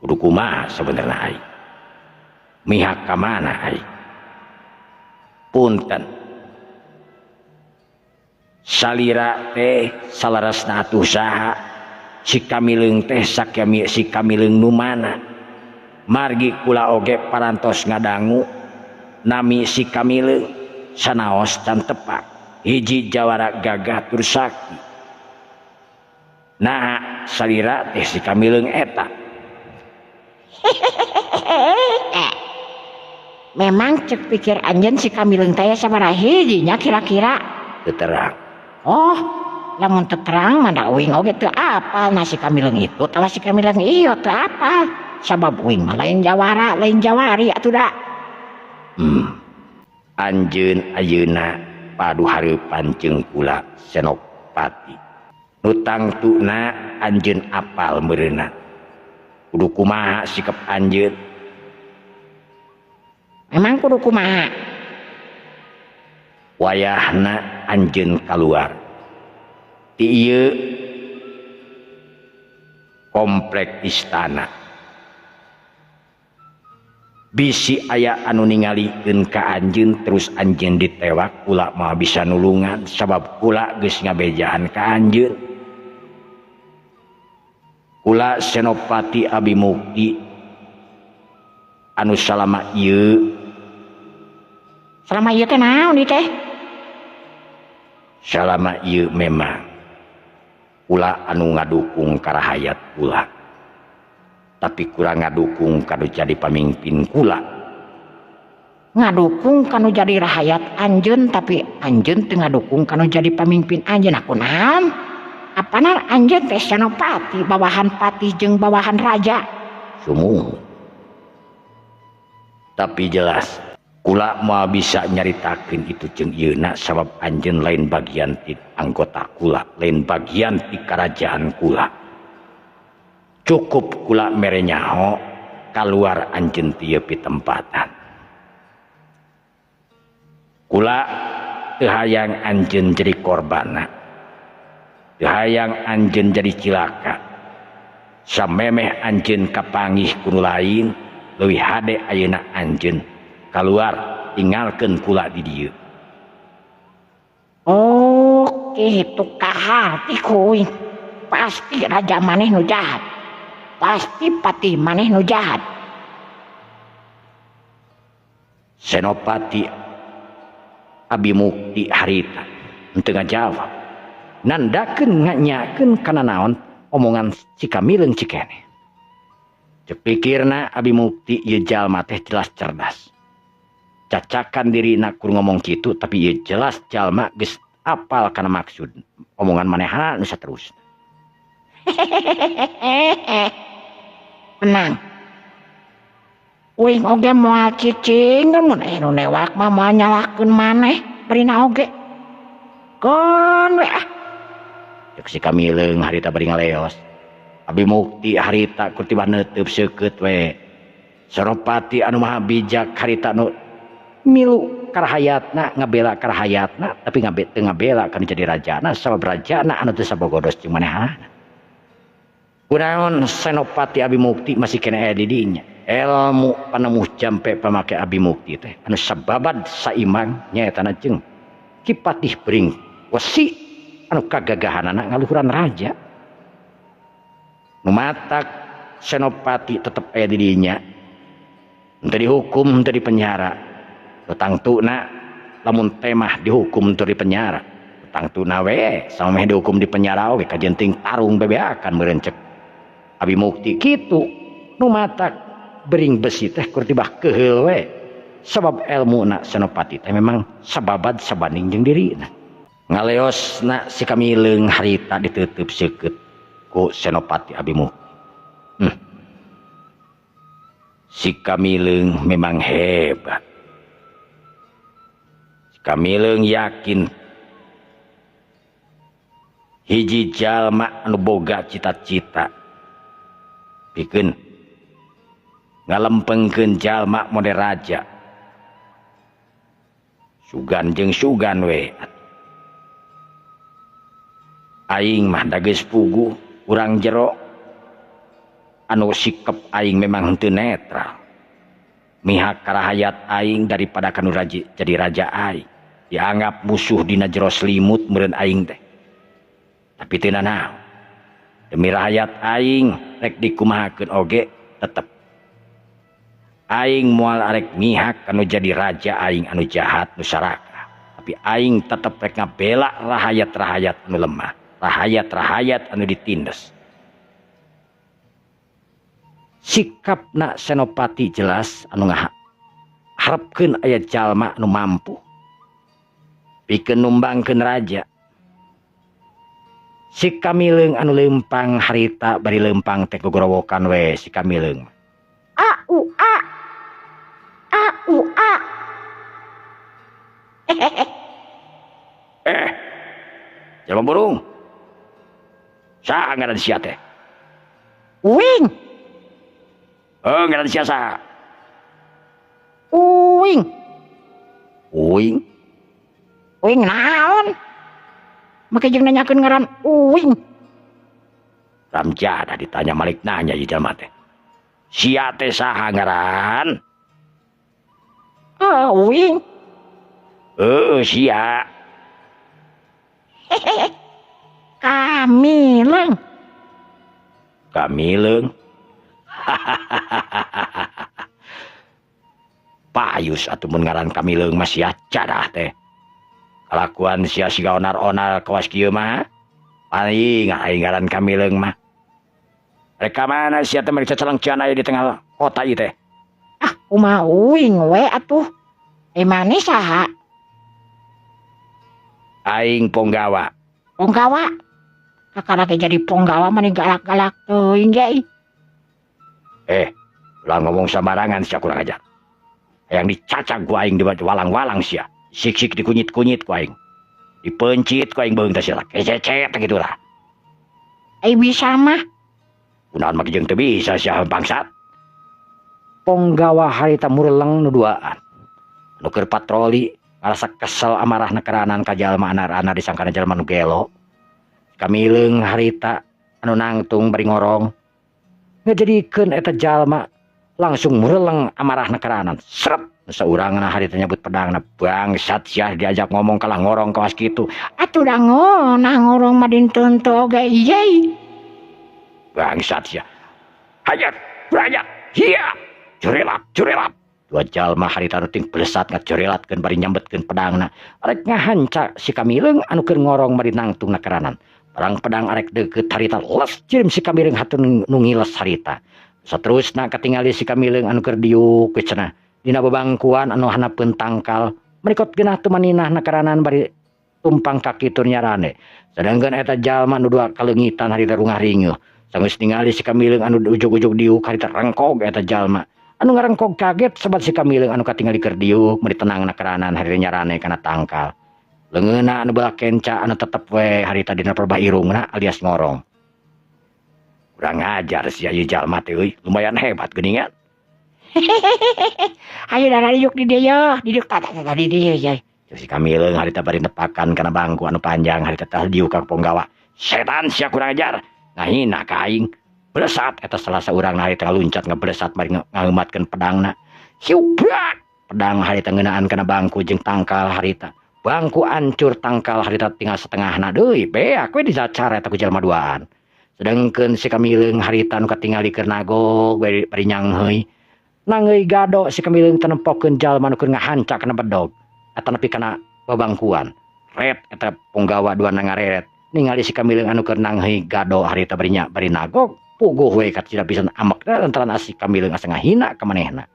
A: Kudu kumaha sabenerna aing? Mihak ka mana aing? Punten. Salira teh salarasna atuh saha? Si Kamileung teh sakami si Kamileung nu mana? Margi kula oge parantos ngadangu nami si Kamileung sanaos can tepak hiji jawara gagah tur sakti. Nah salira teh si Kamileung eta.
C: Memang cek pikir anjeun si Kamileung teh sabaraha hiji nya kira-kira?
A: Teu terang.
C: Oh, lamun teu terang mah da uing oge teu apal na si Kamileung itu tawa si Kamileung ieu teu apal. Sabab uing mah lain jawara, lain jawari atuh da.
A: Anjeun ayeuna padu hareupan jeung kula Senopati. Nu tangtuna anjeun apal meureunna. Kudu kumaha sikap anjeun?
C: Memang kudu kumaha?
A: Wayahna anjeun kaluar ti ieu komplek istana. Bisi aya anu ningalikeun ka anjeun terus anjeun ditewak, kula moal bisa nulungan sabab kula geus ngabejaan ka anjeun. Kula Senopati Abimukti anu salama ieu.
C: Salama ieu teh naon ieu teh?
A: Salama ieu memang kula anu ngadukung ka rahayat kula. Tapi kurang ngadukung kanu jadi pamimpin kula.
C: Ngadukung kanu jadi rahayat anjeun, tapi anjeun teu ngadukung kanu jadi pamimpin anjeun. Aku naon? Apanan anjeun teh Senopati, bawahan patih jeung bawahan raja.
A: Sumuh. Tapi jelas kula moal bisa nyaritakeun itu jeung ieuna sabab anjeun lain bagian ti anggota kula, lain bagian ti karajaan kula. Cukup kula mere nyaho kaluar anjeun ti ieu pitempatan. Kula teu hayang anjeun jadi korbanna. Teu hayang anjeun jadi cilaka. Samemeh anjeun kapanggih ku nu lain, leuwih hade ayeuna anjeun kaluar tinggalkeun kula di dieu.
C: Oh, kitu kaharti kuing. Pasti raja maneh nu jahat. Pasti patih maneh nu jahat.
A: Senopati Abimukti harita henteu ngajawab. Nandakeun nganyakeun kana naon omongan Cikamileung cikene. Ceuk pikirna Abimukti ieu jalma teh jelas cerdas. Cacakan dirina kur ngomong kitu tapi ieu jelas jalma geus apal kana maksud omongan manehna nu saterusna.
C: Menang. Uing oge moal cicing mun aya nu newak mah moal nyalahkeun maneh barina oge. Kon we ah.
A: Ceuk si Kamileung harita bari ngaleos. Abimukti harita kur tibah neuteub seukeut we. Senopati anu maha bijak harita nu milu karahayatna, ngabela karahayatna tapi teu ngabela kana jadi rajana sabab rajana anu teu sabogodos jeung manehna. Kunaon Senopati Abimukti masih kena aya di dinya. Ilmu panemuh jampe pamake Abimukti teh anu sababad saimang nyaetana jeung Ki Patih Bring Wesi anu kagagahanana ngaluhuran raja. Nu matak Senopati tetep aya di dinya. Henteu dihukum, henteu dipenjara. Nu tangtuna lamun temah dihukum henteu dipenjara. Nu tangtuna we samemeh dihukum di penjara oge kajenting tarung bebeakan meureun cek Abimukti kitu. Nu matak bering besi teh kur tibah keheul we sabab elmuna Senopati teh memang sababad sabanding jeung dirina. Ngaleosna si Kamileung harita ditutup seukeut ku Senopati Abimukti. Si Kamileung memang hebat. Si Kamileung yakin hiji jalma anu boga cita-cita pikeun ngalempengkeun jalma mode raja. Sugan jeung sugan we. Aing mah da geus puguh urang jero anu sikep aing memang henteu netral. Mihak karahayat aing daripada kanu raja jadi raja aing. Dianggap musuh dina jero selimut meureun aing teh. Tapi teu nanaon. Demi rahayat aing rek dikumahakeun oge tetep aing moal arek mihak anu jadi raja aing anu jahat nu sarakah. Tapi aing tetep rek ngabela rahayat-rahayat anu lemah, rahayat-rahayat anu ditindes. Sikapna Senopati jelas anu ngaharepkeun aya jalma anu mampu pikeun numbangkeun raja. Si Kamileung anu leumpang harita bari leumpang teh gogorowokan we si Kamileung.
C: A U A. A U A.
A: Eh. Jelema burung. Saha ngaran sia teh?
C: Uing.
A: Oh, ngaran sia saha?
C: Uing.
A: Uing.
C: Uing naon? Make jeung nanyakeun ngaran Uing.
A: Ramjada ditanya malik nanya ieu jelema teh. Sia teh saha ngaran?
C: Oh, Uing.
A: Heeh, sia.
C: Kamileung.
A: Kamileung. Payus atuh mun ngaran Kamileung mah sia cadah teh. Kalakuan sia siga onar-onar kawas kieu mah. Paling aing ngaran Kamileung mah. Rek ka mana sia teh mereka celengcian aya di tengah kota ieu teh?
C: Ah, kumaha uing we atuh. Maneh saha?
A: Aing ponggawa.
C: Ponggawa? Kakara teh jadi ponggawa mah galak-galak teuing ge.
A: Eh, ulah ngomong sembarangan sia kurang ajar. Hayang dicacag ku aing di walang-walang sia. Sik-sik dikunyit-kunyit ku aing. Dipencit ku aing beung teh sia. Kececet kitu lah.
C: Ai bisa mah.
A: Kunaon mah jeung teu bisa sia bangsat. Ponggawa harita mureleng nu duaan. Nu keur patroli ngarasa kesel amarahna keranan ka jalma anar-anar disangkana jalma nu gelo. Kamileung harita anu nangtung bari ngorong. Ngajadikeun eta jalma langsung mureleng amarahna keranan. Seret saurangna harita nyabut pedangna bangsat sia diajak ngomong kalah ngorong kawas kitu.
C: Atuh da ngonah ngorong mah dinten teu oge ieu.
A: Bangsat sia. Hayat, berayat, hiya. Jurelat, jurelat. Dua jalma harita nu ting belesat ngajorelatkeun bari nyambetkeun pedangna. Arek ngahanca si Kamileung anu keur ngorong bari nangtungna keranan. Perang pedang arek deukeut harita les jirim si Kamileung hatun nu ngiles harita. Saterusna katingali si Kamileung anu keur diuk we cenah. Dina babangkuan anu hanapeun tangkal merikot geunah teu maninah na keranan bari tumpang kaki tur nyarane. Sedangkeun eta jalma nu dua kaleungitan harita rungah ringeuh. Sanggeus ningali si Kamileung anu ujug-ujug diuk harita rengkog eta jalma. Anu ngarengkog kaget sabat si Kamileung anu katingali keur diuk meuni tenang na keranan harita nyarane kana tangkal. Leungeunna anu belah kenca anu tetep we harita dina perbah irungna alias ngorong. Kurang ajar sia ieu jalma teh euy, lumayan hebat geuningan.
C: Ayo darah diuk di dieu, diuk tata tata di dieu ye.
A: Si Kamileung harita bari nepakan kana bangku anu panjang harita tah diuk ka ponggawa. Setan sia kurang ajar, ngahina ka aing. Belesat eta salah saurang harita ngaluncat ngeblesat bari ngaheumatkeun pedangna. Siubrak pedang harita ngeunaan kana bangku jeung tangkal harita. Bangku ancur tangkal harita tinggal setengahna deui beak we dicacar eta ku jalma duaan. Sedangkeun si Kamileung harita nu katingali keur nagog bari nyangheui. Nangeui gado si Kamileung tenempokeun jalma nu keur ngahanca kana bedog eta nepi kana babangkuan. Ret eta ponggawa duana ngareret ningali si Kamileung anu keur nangheui gado harita bari nya bari nagog puguh we kacida pisan amekna lantaran si Kamileung asa ngahina ka manehna.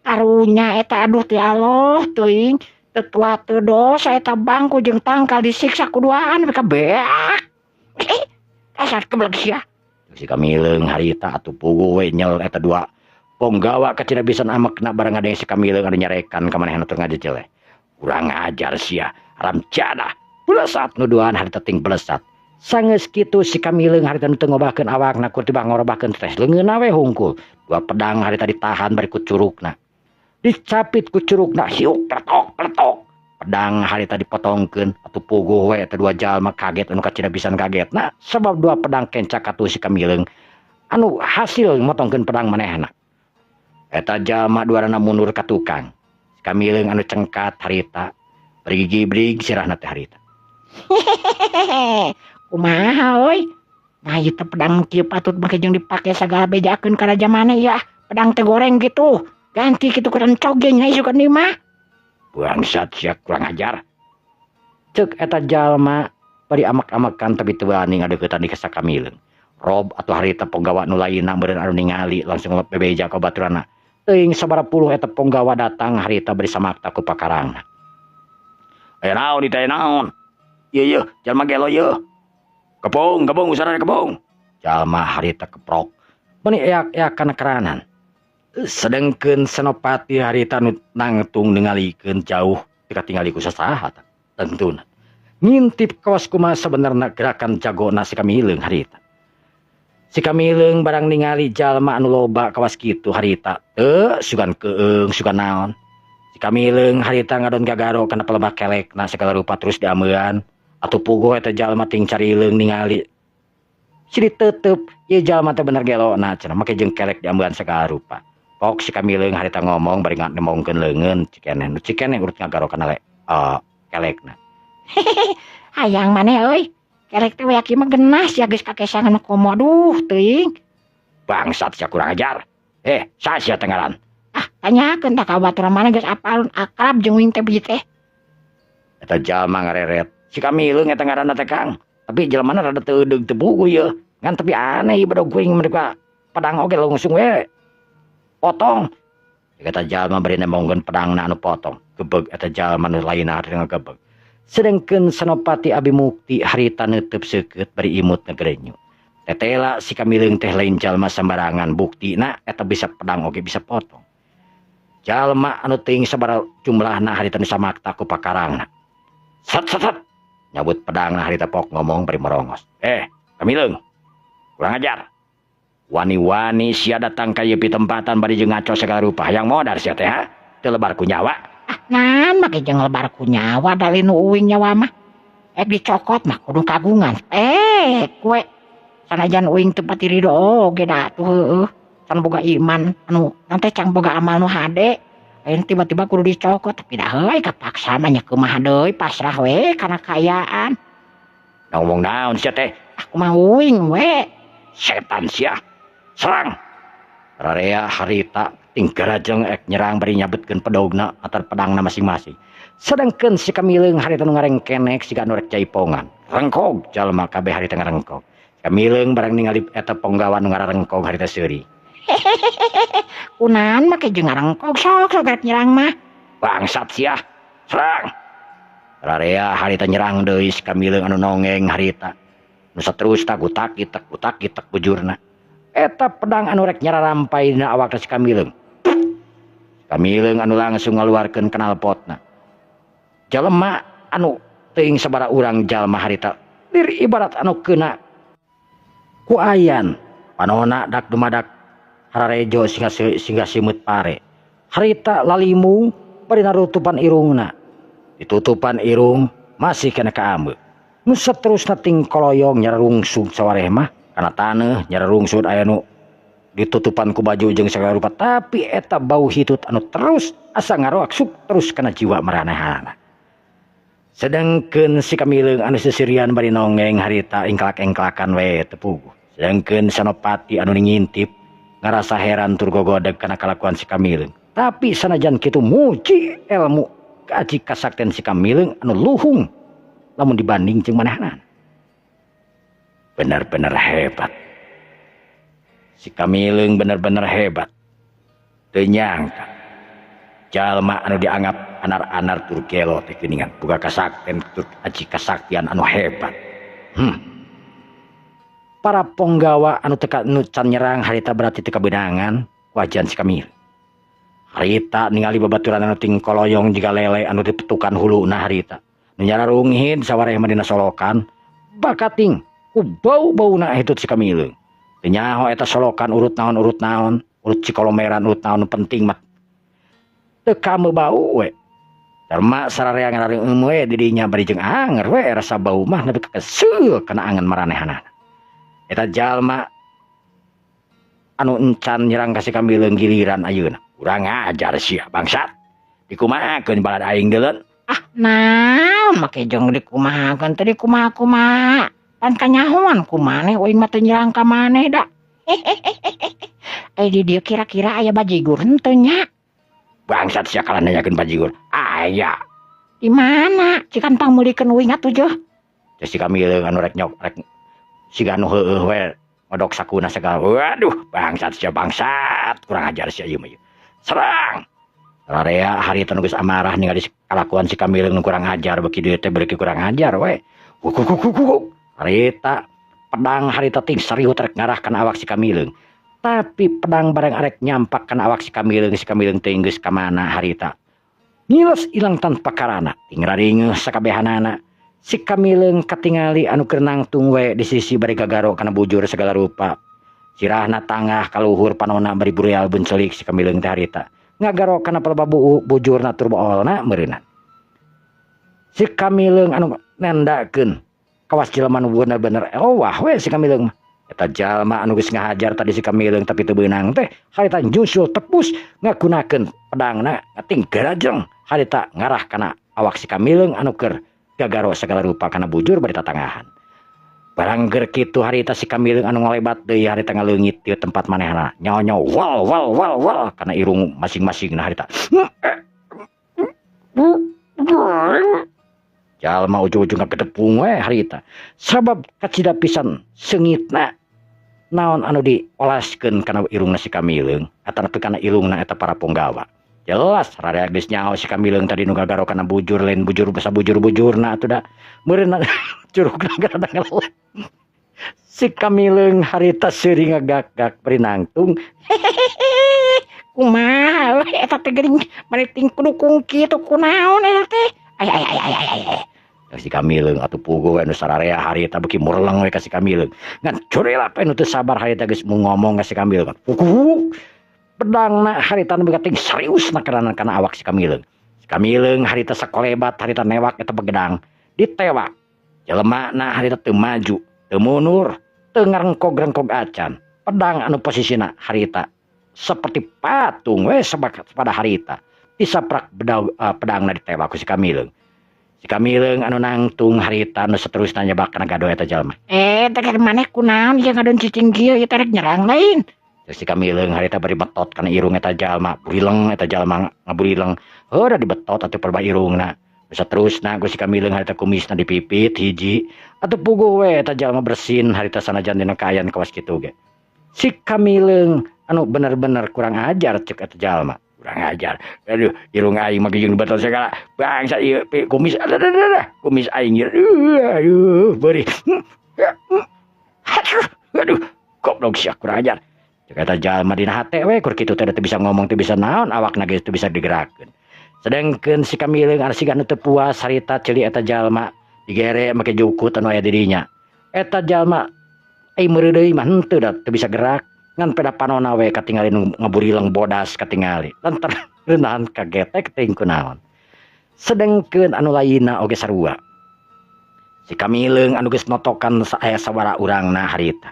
C: Karunya eta aduh ti Allah teuing teu tua teu dosa eta bangku jeung tangkal disiksa ku duaan mereka beak. Dasar keblek sia.
A: Si Kamileung harita atuh puguh we nyel eta dua ponggawa kacida pisan amekna bareng ngadenge si Kamileung anu nyarekan ka manehna tur ngajejeleh. Kurang ajar sia, haram jadah. Belesat nu duaan harita ting belesat. Sanggeus kitu si Kamileung harita nu teu ngobahkeun awakna kur tibang ngorobahkeun teh leungeunna we hungkul. Dua pedang harita ditahan bari ku curugna. Dicapit ku curugna hiuk pletok pletok. Pedang harita dipotongkeun atuh puguh we eta dua jalma kaget anu kacida pisan kagetna sebab dua pedang kenca katuh si Kamileung anu hasil motongkeun pedang manehna. Eta jalma duarana mundur ka tukang. Si Kamileung anu cengkat harita bergigi-brig sirahna teh harita.
C: Kumaha euy? Nah ieu teh pedang kieu patut make jeung dipake sagala bejakeun ka raja maneh ya. Pedang teh goreng gitu. Ganti kitu ku rencog ge nya isukan ieu mah.
A: Bangsat sia kurang ajar. Ceuk eta jalma bari amak-amakan tapi teu wani ngadeuketan di ka Kamileung. Rob atuh harita ponggawa nu lainna meureun anu ningali langsung bebeja ka baturana. Teuing sabaraha puluh eta ponggawa datang harita bari samakta ku pakarangna. Aya naon ieu teh naon? Ieu ieu jalma gelo ieu. Kebong, kebong usahana kebong. Jalma harita keprok. Meni eak-eak kana keranan. Sedengkeun Senopati harita nu nangtung ningalikeun jauh teu katingali ku sasaha tentuna. Ngintip kawas kumaha sabenerna gerakan jagona si Kamileung harita. Si Kamileung barang ningali jalma anu loba kawas kitu harita teu sugan keung sugan naon. Si Kamileung harita ngadon gagaro kana pelebah kelekna segala rupa terus diameuan. Atuh puguh eta jalma ting carileung ningali. Si ditetep ieu jalma teh bener gelona cenah make jeung kelek diameuan segala rupa. Pok si Kamileung harita ngomong bari nemongkeun leungeun cikeneh nu cikeneh urut ngagaro kana kelekna.
C: Hayang maneh euy. Kelek teh we mah genas ya geus kakesangan mah komo aduh teuing.
A: Bangsat sia kurang ajar. Saha sia teh ngaran?
C: Ah, tanyakeun tah ka baturan maneh geus apal akrab jeung uing teh biji teh.
A: Eta jalma ngareret. Si Kamileung eta ngaranna teh Kang. Tapi jelmana rada teu edeug teu puguh ieu. Ngan tapi aneh ieu bedog kuring mereka pedang oge langsung we potong. Eta jalma bari nemongkeun pedangna anu potong. Gebeg eta jalma nu lainna teh ngagebeg. Sedengkeun Senopati Abi Mukti harita neuteub seukeut bari imut ngegerenyu. Tetela si Kamileung teh lain jalma sambarangan buktina eta bisa pedang oge bisa potong. Jalma anu teuing sabaraha jumlahna harita nu samakta ku pakarangna. Sat sat sat nyabut pedangna harita pok ngomong bari merongos. Kamileung, kurang ajar. Wani-wani sia datang ka ieu pitempatan bari jeung ngaco segala rupa. Hayang modar sia teh ha? Teu lebar ku nyawa.
C: Ah, nan make jeung lebar ku nyawa dalin nu uing nyawa mah. Ek dicokot mah kudu kagungan. Kue sanajan uing teu pati rido oge da atuh heueuh. Can boga iman anu nanti can boga amal nu hade. Ayeuna tiba-tiba kudu dicokot tapi dah heuy kapaksa mah nya kumaha deui pasrah we kana kaayaan.
A: Ngomong naon sia teh?
C: Aku mah uing we.
A: Setan sia. Serang. Rarea harita ting garajeng ek nyerang bari nyabetkeun pedogna antar pedangna masing-masing. Sedengkeun si Kamileung harita nu ngarengkenek siga nu rek jaipongan. Rengkog jalma kabeh harita ngarengkog. Kamileung barang ningali eta ponggawa nu ngarengkog harita seuri.
C: Kunaon make jeung ngarengkog sok sok rek nyerang mah.
A: Bangsat sia. Serang. Rarea harita nyerang deui si Kamileung anu nongeng harita. Nu saterusna gutak-gitek gutak-gitek bujurna. Eta pedang anu rek nyararampai dina awak si Kamileung. Kamileung anu langsung ngaluarkeun knalpotna. Jalma anu teuing sabaraha urang jalma harita lir ibarat anu keuna ku ayan panona dak dumadak hararejo singga simeut pare. Harita lalimung bari narutupan irungna. Ditutupan irung masih kena kaambe. Nu saterusna ting koloyong nyararungsung sawareh mah kana taneuh nyararungsut aya nu ditutupan ku baju jeung sagala rupa tapi eta bau hitut anu terus asa ngaroak suk terus kana jiwa maranehanana. Sedengkeun si Kamileung anu sesirian bari nongeng harita engklak-engklakan we teu puguh. Sedengkeun Senopati anu ngintip ngarasa heran tur gogodeg kana kalakuan si Kamileung. Tapi sanajan kitu muji ilmu kaji kasakten si Kamileung anu luhung lamun dibanding jeung manehna. Benar-benar hebat. Si Kamileung benar-benar hebat. Teu nyangka jalma anu dianggap anar-anar tur gelo teh geuningan boga kasakten tur aji kasaktian anu hebat. Para ponggawa anu teu nu can nyerang harita berarti teu kabeunangan wajan si Kamileung. Harita ningali babaturan anu ting koloyong jiga lele anu dipetukan huluna harita. Nu nyararunghin sawareh mah dina solokan bakating ku bau-bauna hitut si Kamileung. Teu nyaho eta solokan urut naon, urut cikolomeran urut naon penting mah. Teu kame bau we. Darma sararea ngarareum we di dinya bari jeung anger we rasa bau mah nepi ka keseul kana angen maranehanana. Eta jalma anu encan nyerang ka si Kamileung giliran ayeuna. Kurang ajar sia bangsat. Dikumahakeun balad aing deuleun.
C: Ah, naon make jeung dikumahakeun teh dikumaha-kumaha. Pan kanyahoan ku maneh uing mah teu nyerang ka maneh da. Di dieu kira-kira aya bajigur henteu nya?
A: Bangsat sia kalah nanyakeun bajigur. Aya.
C: Di mana? Cikan pangmeulikeun uing atuh jeuh.
A: Teh si Kamileung anu rek nyok rek siga anu heueuh we ngodok sakuna segala. Waduh, bangsat sia bangsat, kurang ajar sia ieu mah ieu. Serang. Rarea harita nu geus amarah ningali kalakuan si Kamileung nu kurang ajar beuki dieu teh beuki kurang ajar we. Huk. Harita pedang harita ting seriut rek ngarah kana awak si Kamileung. Tapi pedang barang arek nyampak kana awak si Kamileung teh geus ka mana harita. Ngiles ilang tanpa karana, tingraringeuh sakabehanana. Si Kamileung katingali anu keur nangtung we di sisi bari gagaro kana bujur segala rupa. Sirahna tangah kaluhur panona bari bureal buncelik si Kamileung teh harita. Ngagaro kana pelba bujurna tur boolna meureunan. Si Kamileung anu nendakeun kawas jelema nu bener-bener owah we si Kamileung mah. Eta jalma anu geus ngahajar tadi si Kamileung tapi teu beunang teh harita nyusul tepus ngagunakeun pedangna ngating garajeng harita ngarah kana awak si Kamileung anu keur gagaro segala rupa kana bujur bari tatangahan. Barang keur kitu harita si Kamileung anu ngolebat deui harita ngaleungit di tempat manehna nyaonyo wal wal wal wal kana irung masing-masingna harita. Jalma ujung-ujung ngagedepung we harita. Sabab kacida pisan seungitna naon anu diolaskeun kana irungna si Kamileung atanapi kana irungna eta para punggawa. Jelas rada geus nyaho si Kamileung tadi nu gagaro kana bujur lain bujur sabujur-bujurna atuh da. Meureunna curugna gara ngelet. Si Kamileung harita seuri ngagak-gak bari nangtung.
C: Kumaha we eta teh geuning mani ting kudukung kitu kunaon eta teh. Ay ay ay ay ay.
A: Si Kamileung atuh puguh we nu sararea harita beuki murleng we ka si Kamileung. Ngan curelap we nu teu sabar harita geus mau ngomong ka si Kamileung. Puguh pedangna harita nu ting serius na kana kana awak si Kamileung. Si Kamileung harita sakolebat harita newak eta begedang ditewak. Jelemana harita teu maju, teu mundur, teu ngarengkog-rengkog acan. Pedang anu posisina harita seperti patung we pada harita. Disaprak pedangna ditewak ku si Kamileung. Si Kamileung anu nangtung harita anu seterusna nyebak kana gado eta jalma.
C: Teh maneh kunaon ieu ngadon cicing kieu ieu teh rek nyerang lain.
A: Si Kamileung harita bari betot kana irung eta jalma, burileng eta jalma ngaburileng. Heuh da dibetot atuh perba irungna. Saterusna ku si Kamileung harita kumisna dipipit hiji atuh puguh we eta jalma bersin harita sanajan dina kaayaan kawas kitu ge. Si Kamileung anu bener-bener kurang ajar cek eta jalma. Kurang ajar. Aduh, irung aing mah jeung betul segala. Bangsa ieu kumis aduh kumis aing ieu. Aduh, beurih. Aduh, goblok sia kurang ajar. Cek eta jalma dina hate we kur kitu teh teu bisa ngomong teu bisa naon awakna geus teu bisa digerakkeun. Sedengkeun si Kamileung anu siga nu teu puas harita ceuli eta jalma digere make jukut anu aya di dinya. Eta jalma ai meureudeuy mah henteu da teu bisa gerak. Ngan peda panona we katingali nu ngaburileng bodas katingali lantaran reunahan kagetek teuing kunaon. Sedengkeun anu lainna oge sarua. Si Kamileung anu geus notokan aya sawara urangna harita.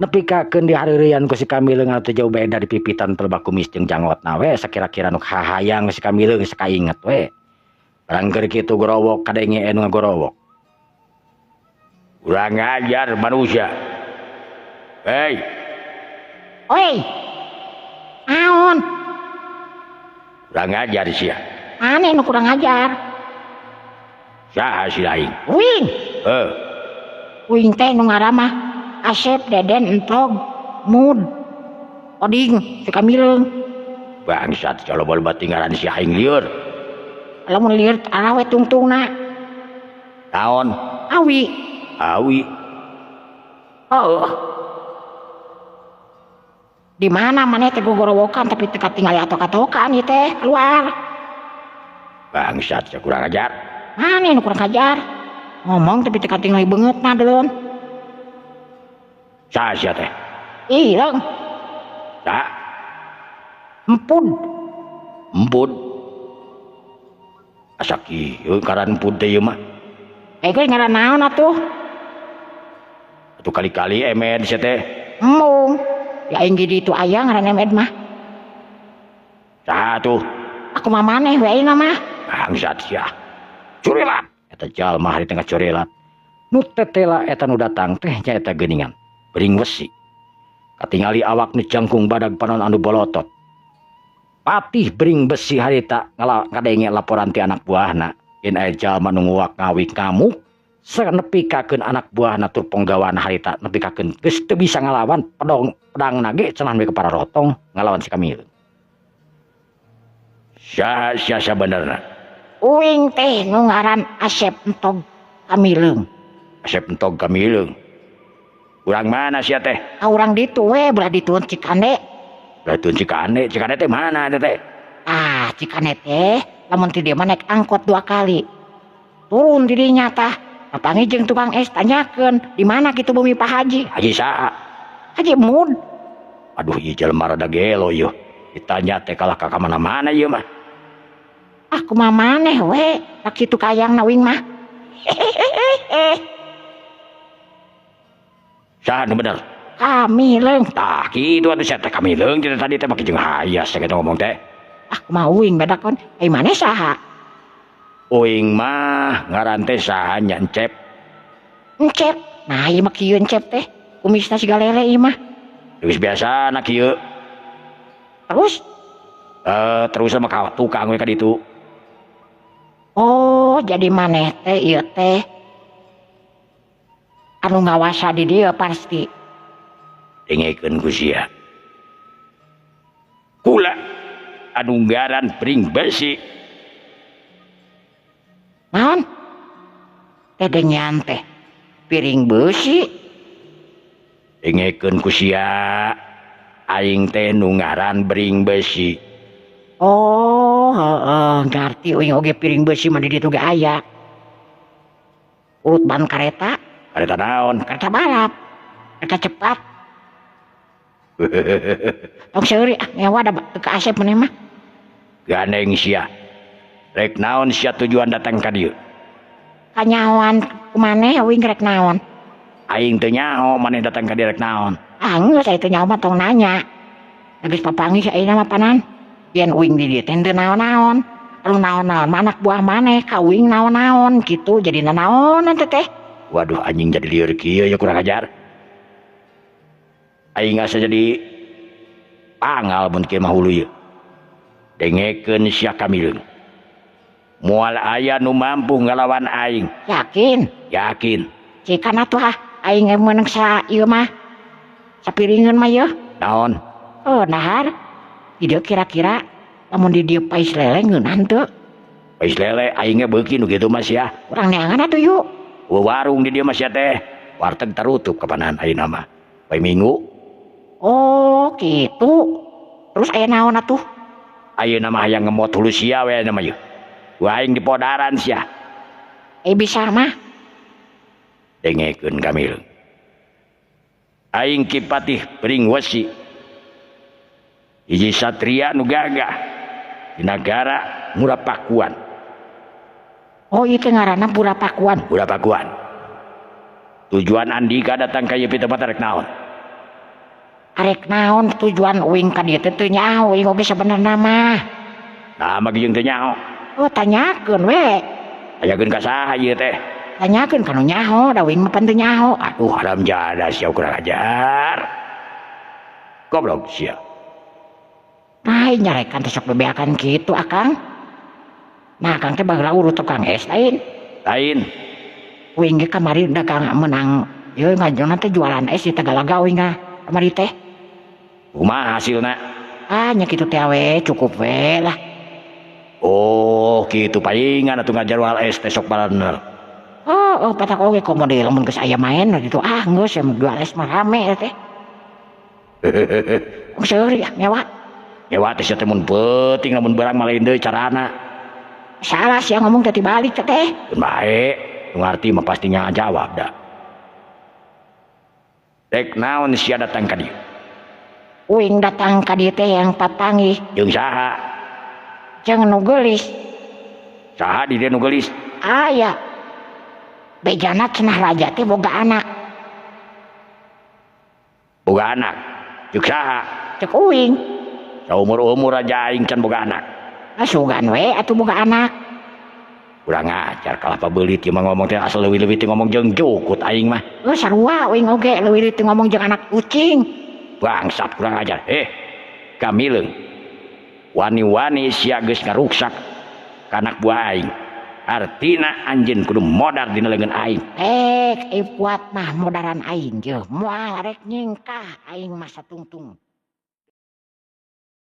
A: Nepikakeun dihareureyan ku si Kamileung anu teu jauh beda di pipitan pelba kumis jeung janggotna we sakira-kira nu hahayang si Kamileung sakainget we. Barang keur kitu gorowok kadenge anu ngagorowok. Urang ajar manusia. Hei.
C: Oi. Naon?
A: Kurang ajar sia.
C: Maneh nu kurang ajar?
A: Saha si aing?
C: Uing.
A: Heuh.
C: Uing teh nu ngaran mah Asep, Deden, Entog, Mud, Oding, si Kamileung.
A: Bangsat loba-loba tinggalan si aing lieur.
C: Lamun lieur arah we tungtungna.
A: Naon?
C: Awi.
A: Awi.
C: Oh. Di mana maneh teh gogorowokan tapi teu katingali atok-atokan ieu teh keluar.
A: Bangsat sia kurang ajar.
C: Maneh nu kurang ajar? Ngomong tapi teu katingali beungeutna deuleu.
A: Saha sia teh?
C: Ih, leung.
A: Saha?
C: Empud.
A: Empud. Asa kieu ngaran empud teh ieu mah.
C: Eh, ge ngaran naon atuh?
A: Atuh kali-kali emed sia teh.
C: Embung. Ya aing ge ditu aya ngaran emed mah.
A: Saha atuh?
C: Aku mah maneh we ayeuna mah.
A: Bangsat sia. Curilat. Eta jalma hari tengah curilat. Nu tetela eta nu datang teh nyaeta geuningan. Bering wesi. Katingali awak nu jangkung badag panon anu bolotot. Patih bering besi harita ngadenge laporan ti anak buahna. Yen aya jalma nu nguak ngawik ngamuk, nepikakeun anak buahna tur ponggawana harita nepikakeun geus teu bisa ngalawan pedang nage cenah we ka pararotong ngalawan si Kamileung. Saha sia sabenerna?
C: Uing teh nu ngaran Asep Entog Kamileung.
A: Asep Entog Kamileung. Urang mana sia teh?
C: Ah urang ditu we belah dituun Cikande.
A: Belah dituun Cikande, Cikande teh mana teh teh?
C: Ah, Cikande teh lamun ti dieu mah naik angkot 2 kali. Turun di dinya tah. Papanggih jeung tukang es tanyakeun di mana kitu bumi Pak Haji.
A: Haji saha?
C: Haji Mud.
A: Aduh ieu jelema rada gelo ieu. Ditanya teh kalah ka mana-mana ieu mah.
C: Ah kumaha maneh we, tak kitu kayangna uing mah. Hehehe.
A: Saha nu bener?
C: Kamileung.
A: Tah kitu atuh sia teh kamileung cenah tadi teh make jeung hayas sia kitu ngomong teh.
C: Ah kumaha uing beda kon? Ai maneh saha?
A: Uing mah ngaran teh saha nya Encep.
C: Encep? Nah ieu mah kieu Encep teh. Kumisna siga lele ieu mah.
A: Geus biasana kieu.
C: Terus?
A: Terus mah ka tukang we ka ditu.
C: Oh, jadi maneh teh ieu teh anu ngawasa di dieu pasti.
A: Dengekeun ku sia. Kula anu ngaran Pring Besi.
C: Naon? Teh dengean teh piring besi.
A: Dengekeun ku sia. Aing teh nu ngaran Bring Besi.
C: Oh, heeh, ngarti uing oge piring besi mah di ditu ge aya. Urut ban kareta.
A: Kareta naon?
C: Kereta balap. Kereta cepat. Tong seuri ah ngewa da teu ka asep maneh mah.
A: Gandeng sia. Rek naon sia tujuan datang ka dieu?
C: Kanyahoan kumaneh uing rek naon?
A: Aing teu nyaho maneh datang ka dieu rek naon.
C: Ah geus aya teu nyaho mah tong nanya. Geus papanggih ayeuna mah panan. Yen uing di dieu teh teu naon-naon. Anu naon-naon mah anak buah maneh ka uing naon-naon kitu jadi nanaonan teh teh.
A: Waduh anjing jadi lieur kieu ya kurang ajar. Aing asa jadi pangal mun kieu mah hulu ieu. Dengekeun sia kamileung. Moal aya nu mampu ngalawan aing.
C: Yakin?
A: Yakin.
C: Cikan atuh ah aing meunang sa ieu mah. Sapiringeun mah yeuh.
A: Naon?
C: Oh, nahar. Di dieu kira-kira lamun di dieu pais lele ngeunah teu?
A: Pais lele aing ge beuki nu kitu mah sia.
C: Urang neangan atuh yuk.
A: Warung di dieu mah sia teh. Warteg tarutup kapanan ayeuna mah. Poe Minggu.
C: Oh, kitu. Terus aya naon atuh?
A: Ayeuna mah hayang ngemot hulu sia we ayeuna mah yeuh. Aing di podaran sia.
C: Bisa mah.
A: Dengekeun kamileung. Aing Ki Patih Pring Wesi. Hiji satria nu gagah di nagara Murapakuan.
C: Oh, ieu teh ngaranna Murapakuan.
A: Murapakuan. Tujuan Andika datang ka ieu tempat arek naon?
C: Arek naon tujuan uing ka dieu teh teu nyaho uing oge sabenerna mah.
A: Nah, mah jeung teu nyaho.
C: Oh, tanyakeun we.
A: Tanyakeun ka saha ieu teh?
C: Tanyakeun ka nu nyaho, da uing mah pan teu nyaho.
A: Aduh, haram jadah sia kurang ajar. Goblok sia.
C: Nah, nyarekan teh sok bebeakan kitu akang. Nah, akang teh baheula urut tukang es lain.
A: Lain.
C: Uing ge kamari dagang meunang ieu ngajona teh jualan es di Tagalaga uing ah kamari teh.
A: Kumaha hasilna?
C: Ah, nya kitu teh we, cukup we lah.
A: Oh, kitu paingan atuh ngajual es teh sok barener.
C: Oh, oh patak oge komo deui lamun geus aya maen kitu ah geus jual es mah rame teh. Seuri ah ngewa.
A: Ngewa teh sia teh mun peuting lamun barang mah lain deui carana.
C: Salah sia ngomong teh tibalik teh.
A: Keun bae, nu ngarti mah pasti ngajawab da. Rek naon sia datang ka dieu?
C: Uing datang ka dieu teh yang papanggih.
A: Jeung saha?
C: Jeung nu geulis.
A: Saha di dieu nu geulis?
C: Aya. Bejana cenah raja teh boga anak.
A: Boga anak? Jeung saha?
C: Ceuk uing.
A: Saumur-umur raja aing can boga anak.
C: Ah sugan we atuh boga anak.
A: Kurang ajar kalah pabeulit ieu mah ngomong teh asal leuwih-leuwih teh ngomong jeung jukut aing mah.
C: Heuh sarua uing oge leuwih-leuwih teh ngomong jeung anak kucing.
A: Bangsat kurang ajar. Kamileung. Wani-wani sia geus ngaruksak ka anak buah aing. Artina anjeun kudu modar dina leungeun aing.
C: Kuat mah modaran aing jeuh. Moal rek nyingkah aing mah satungtung.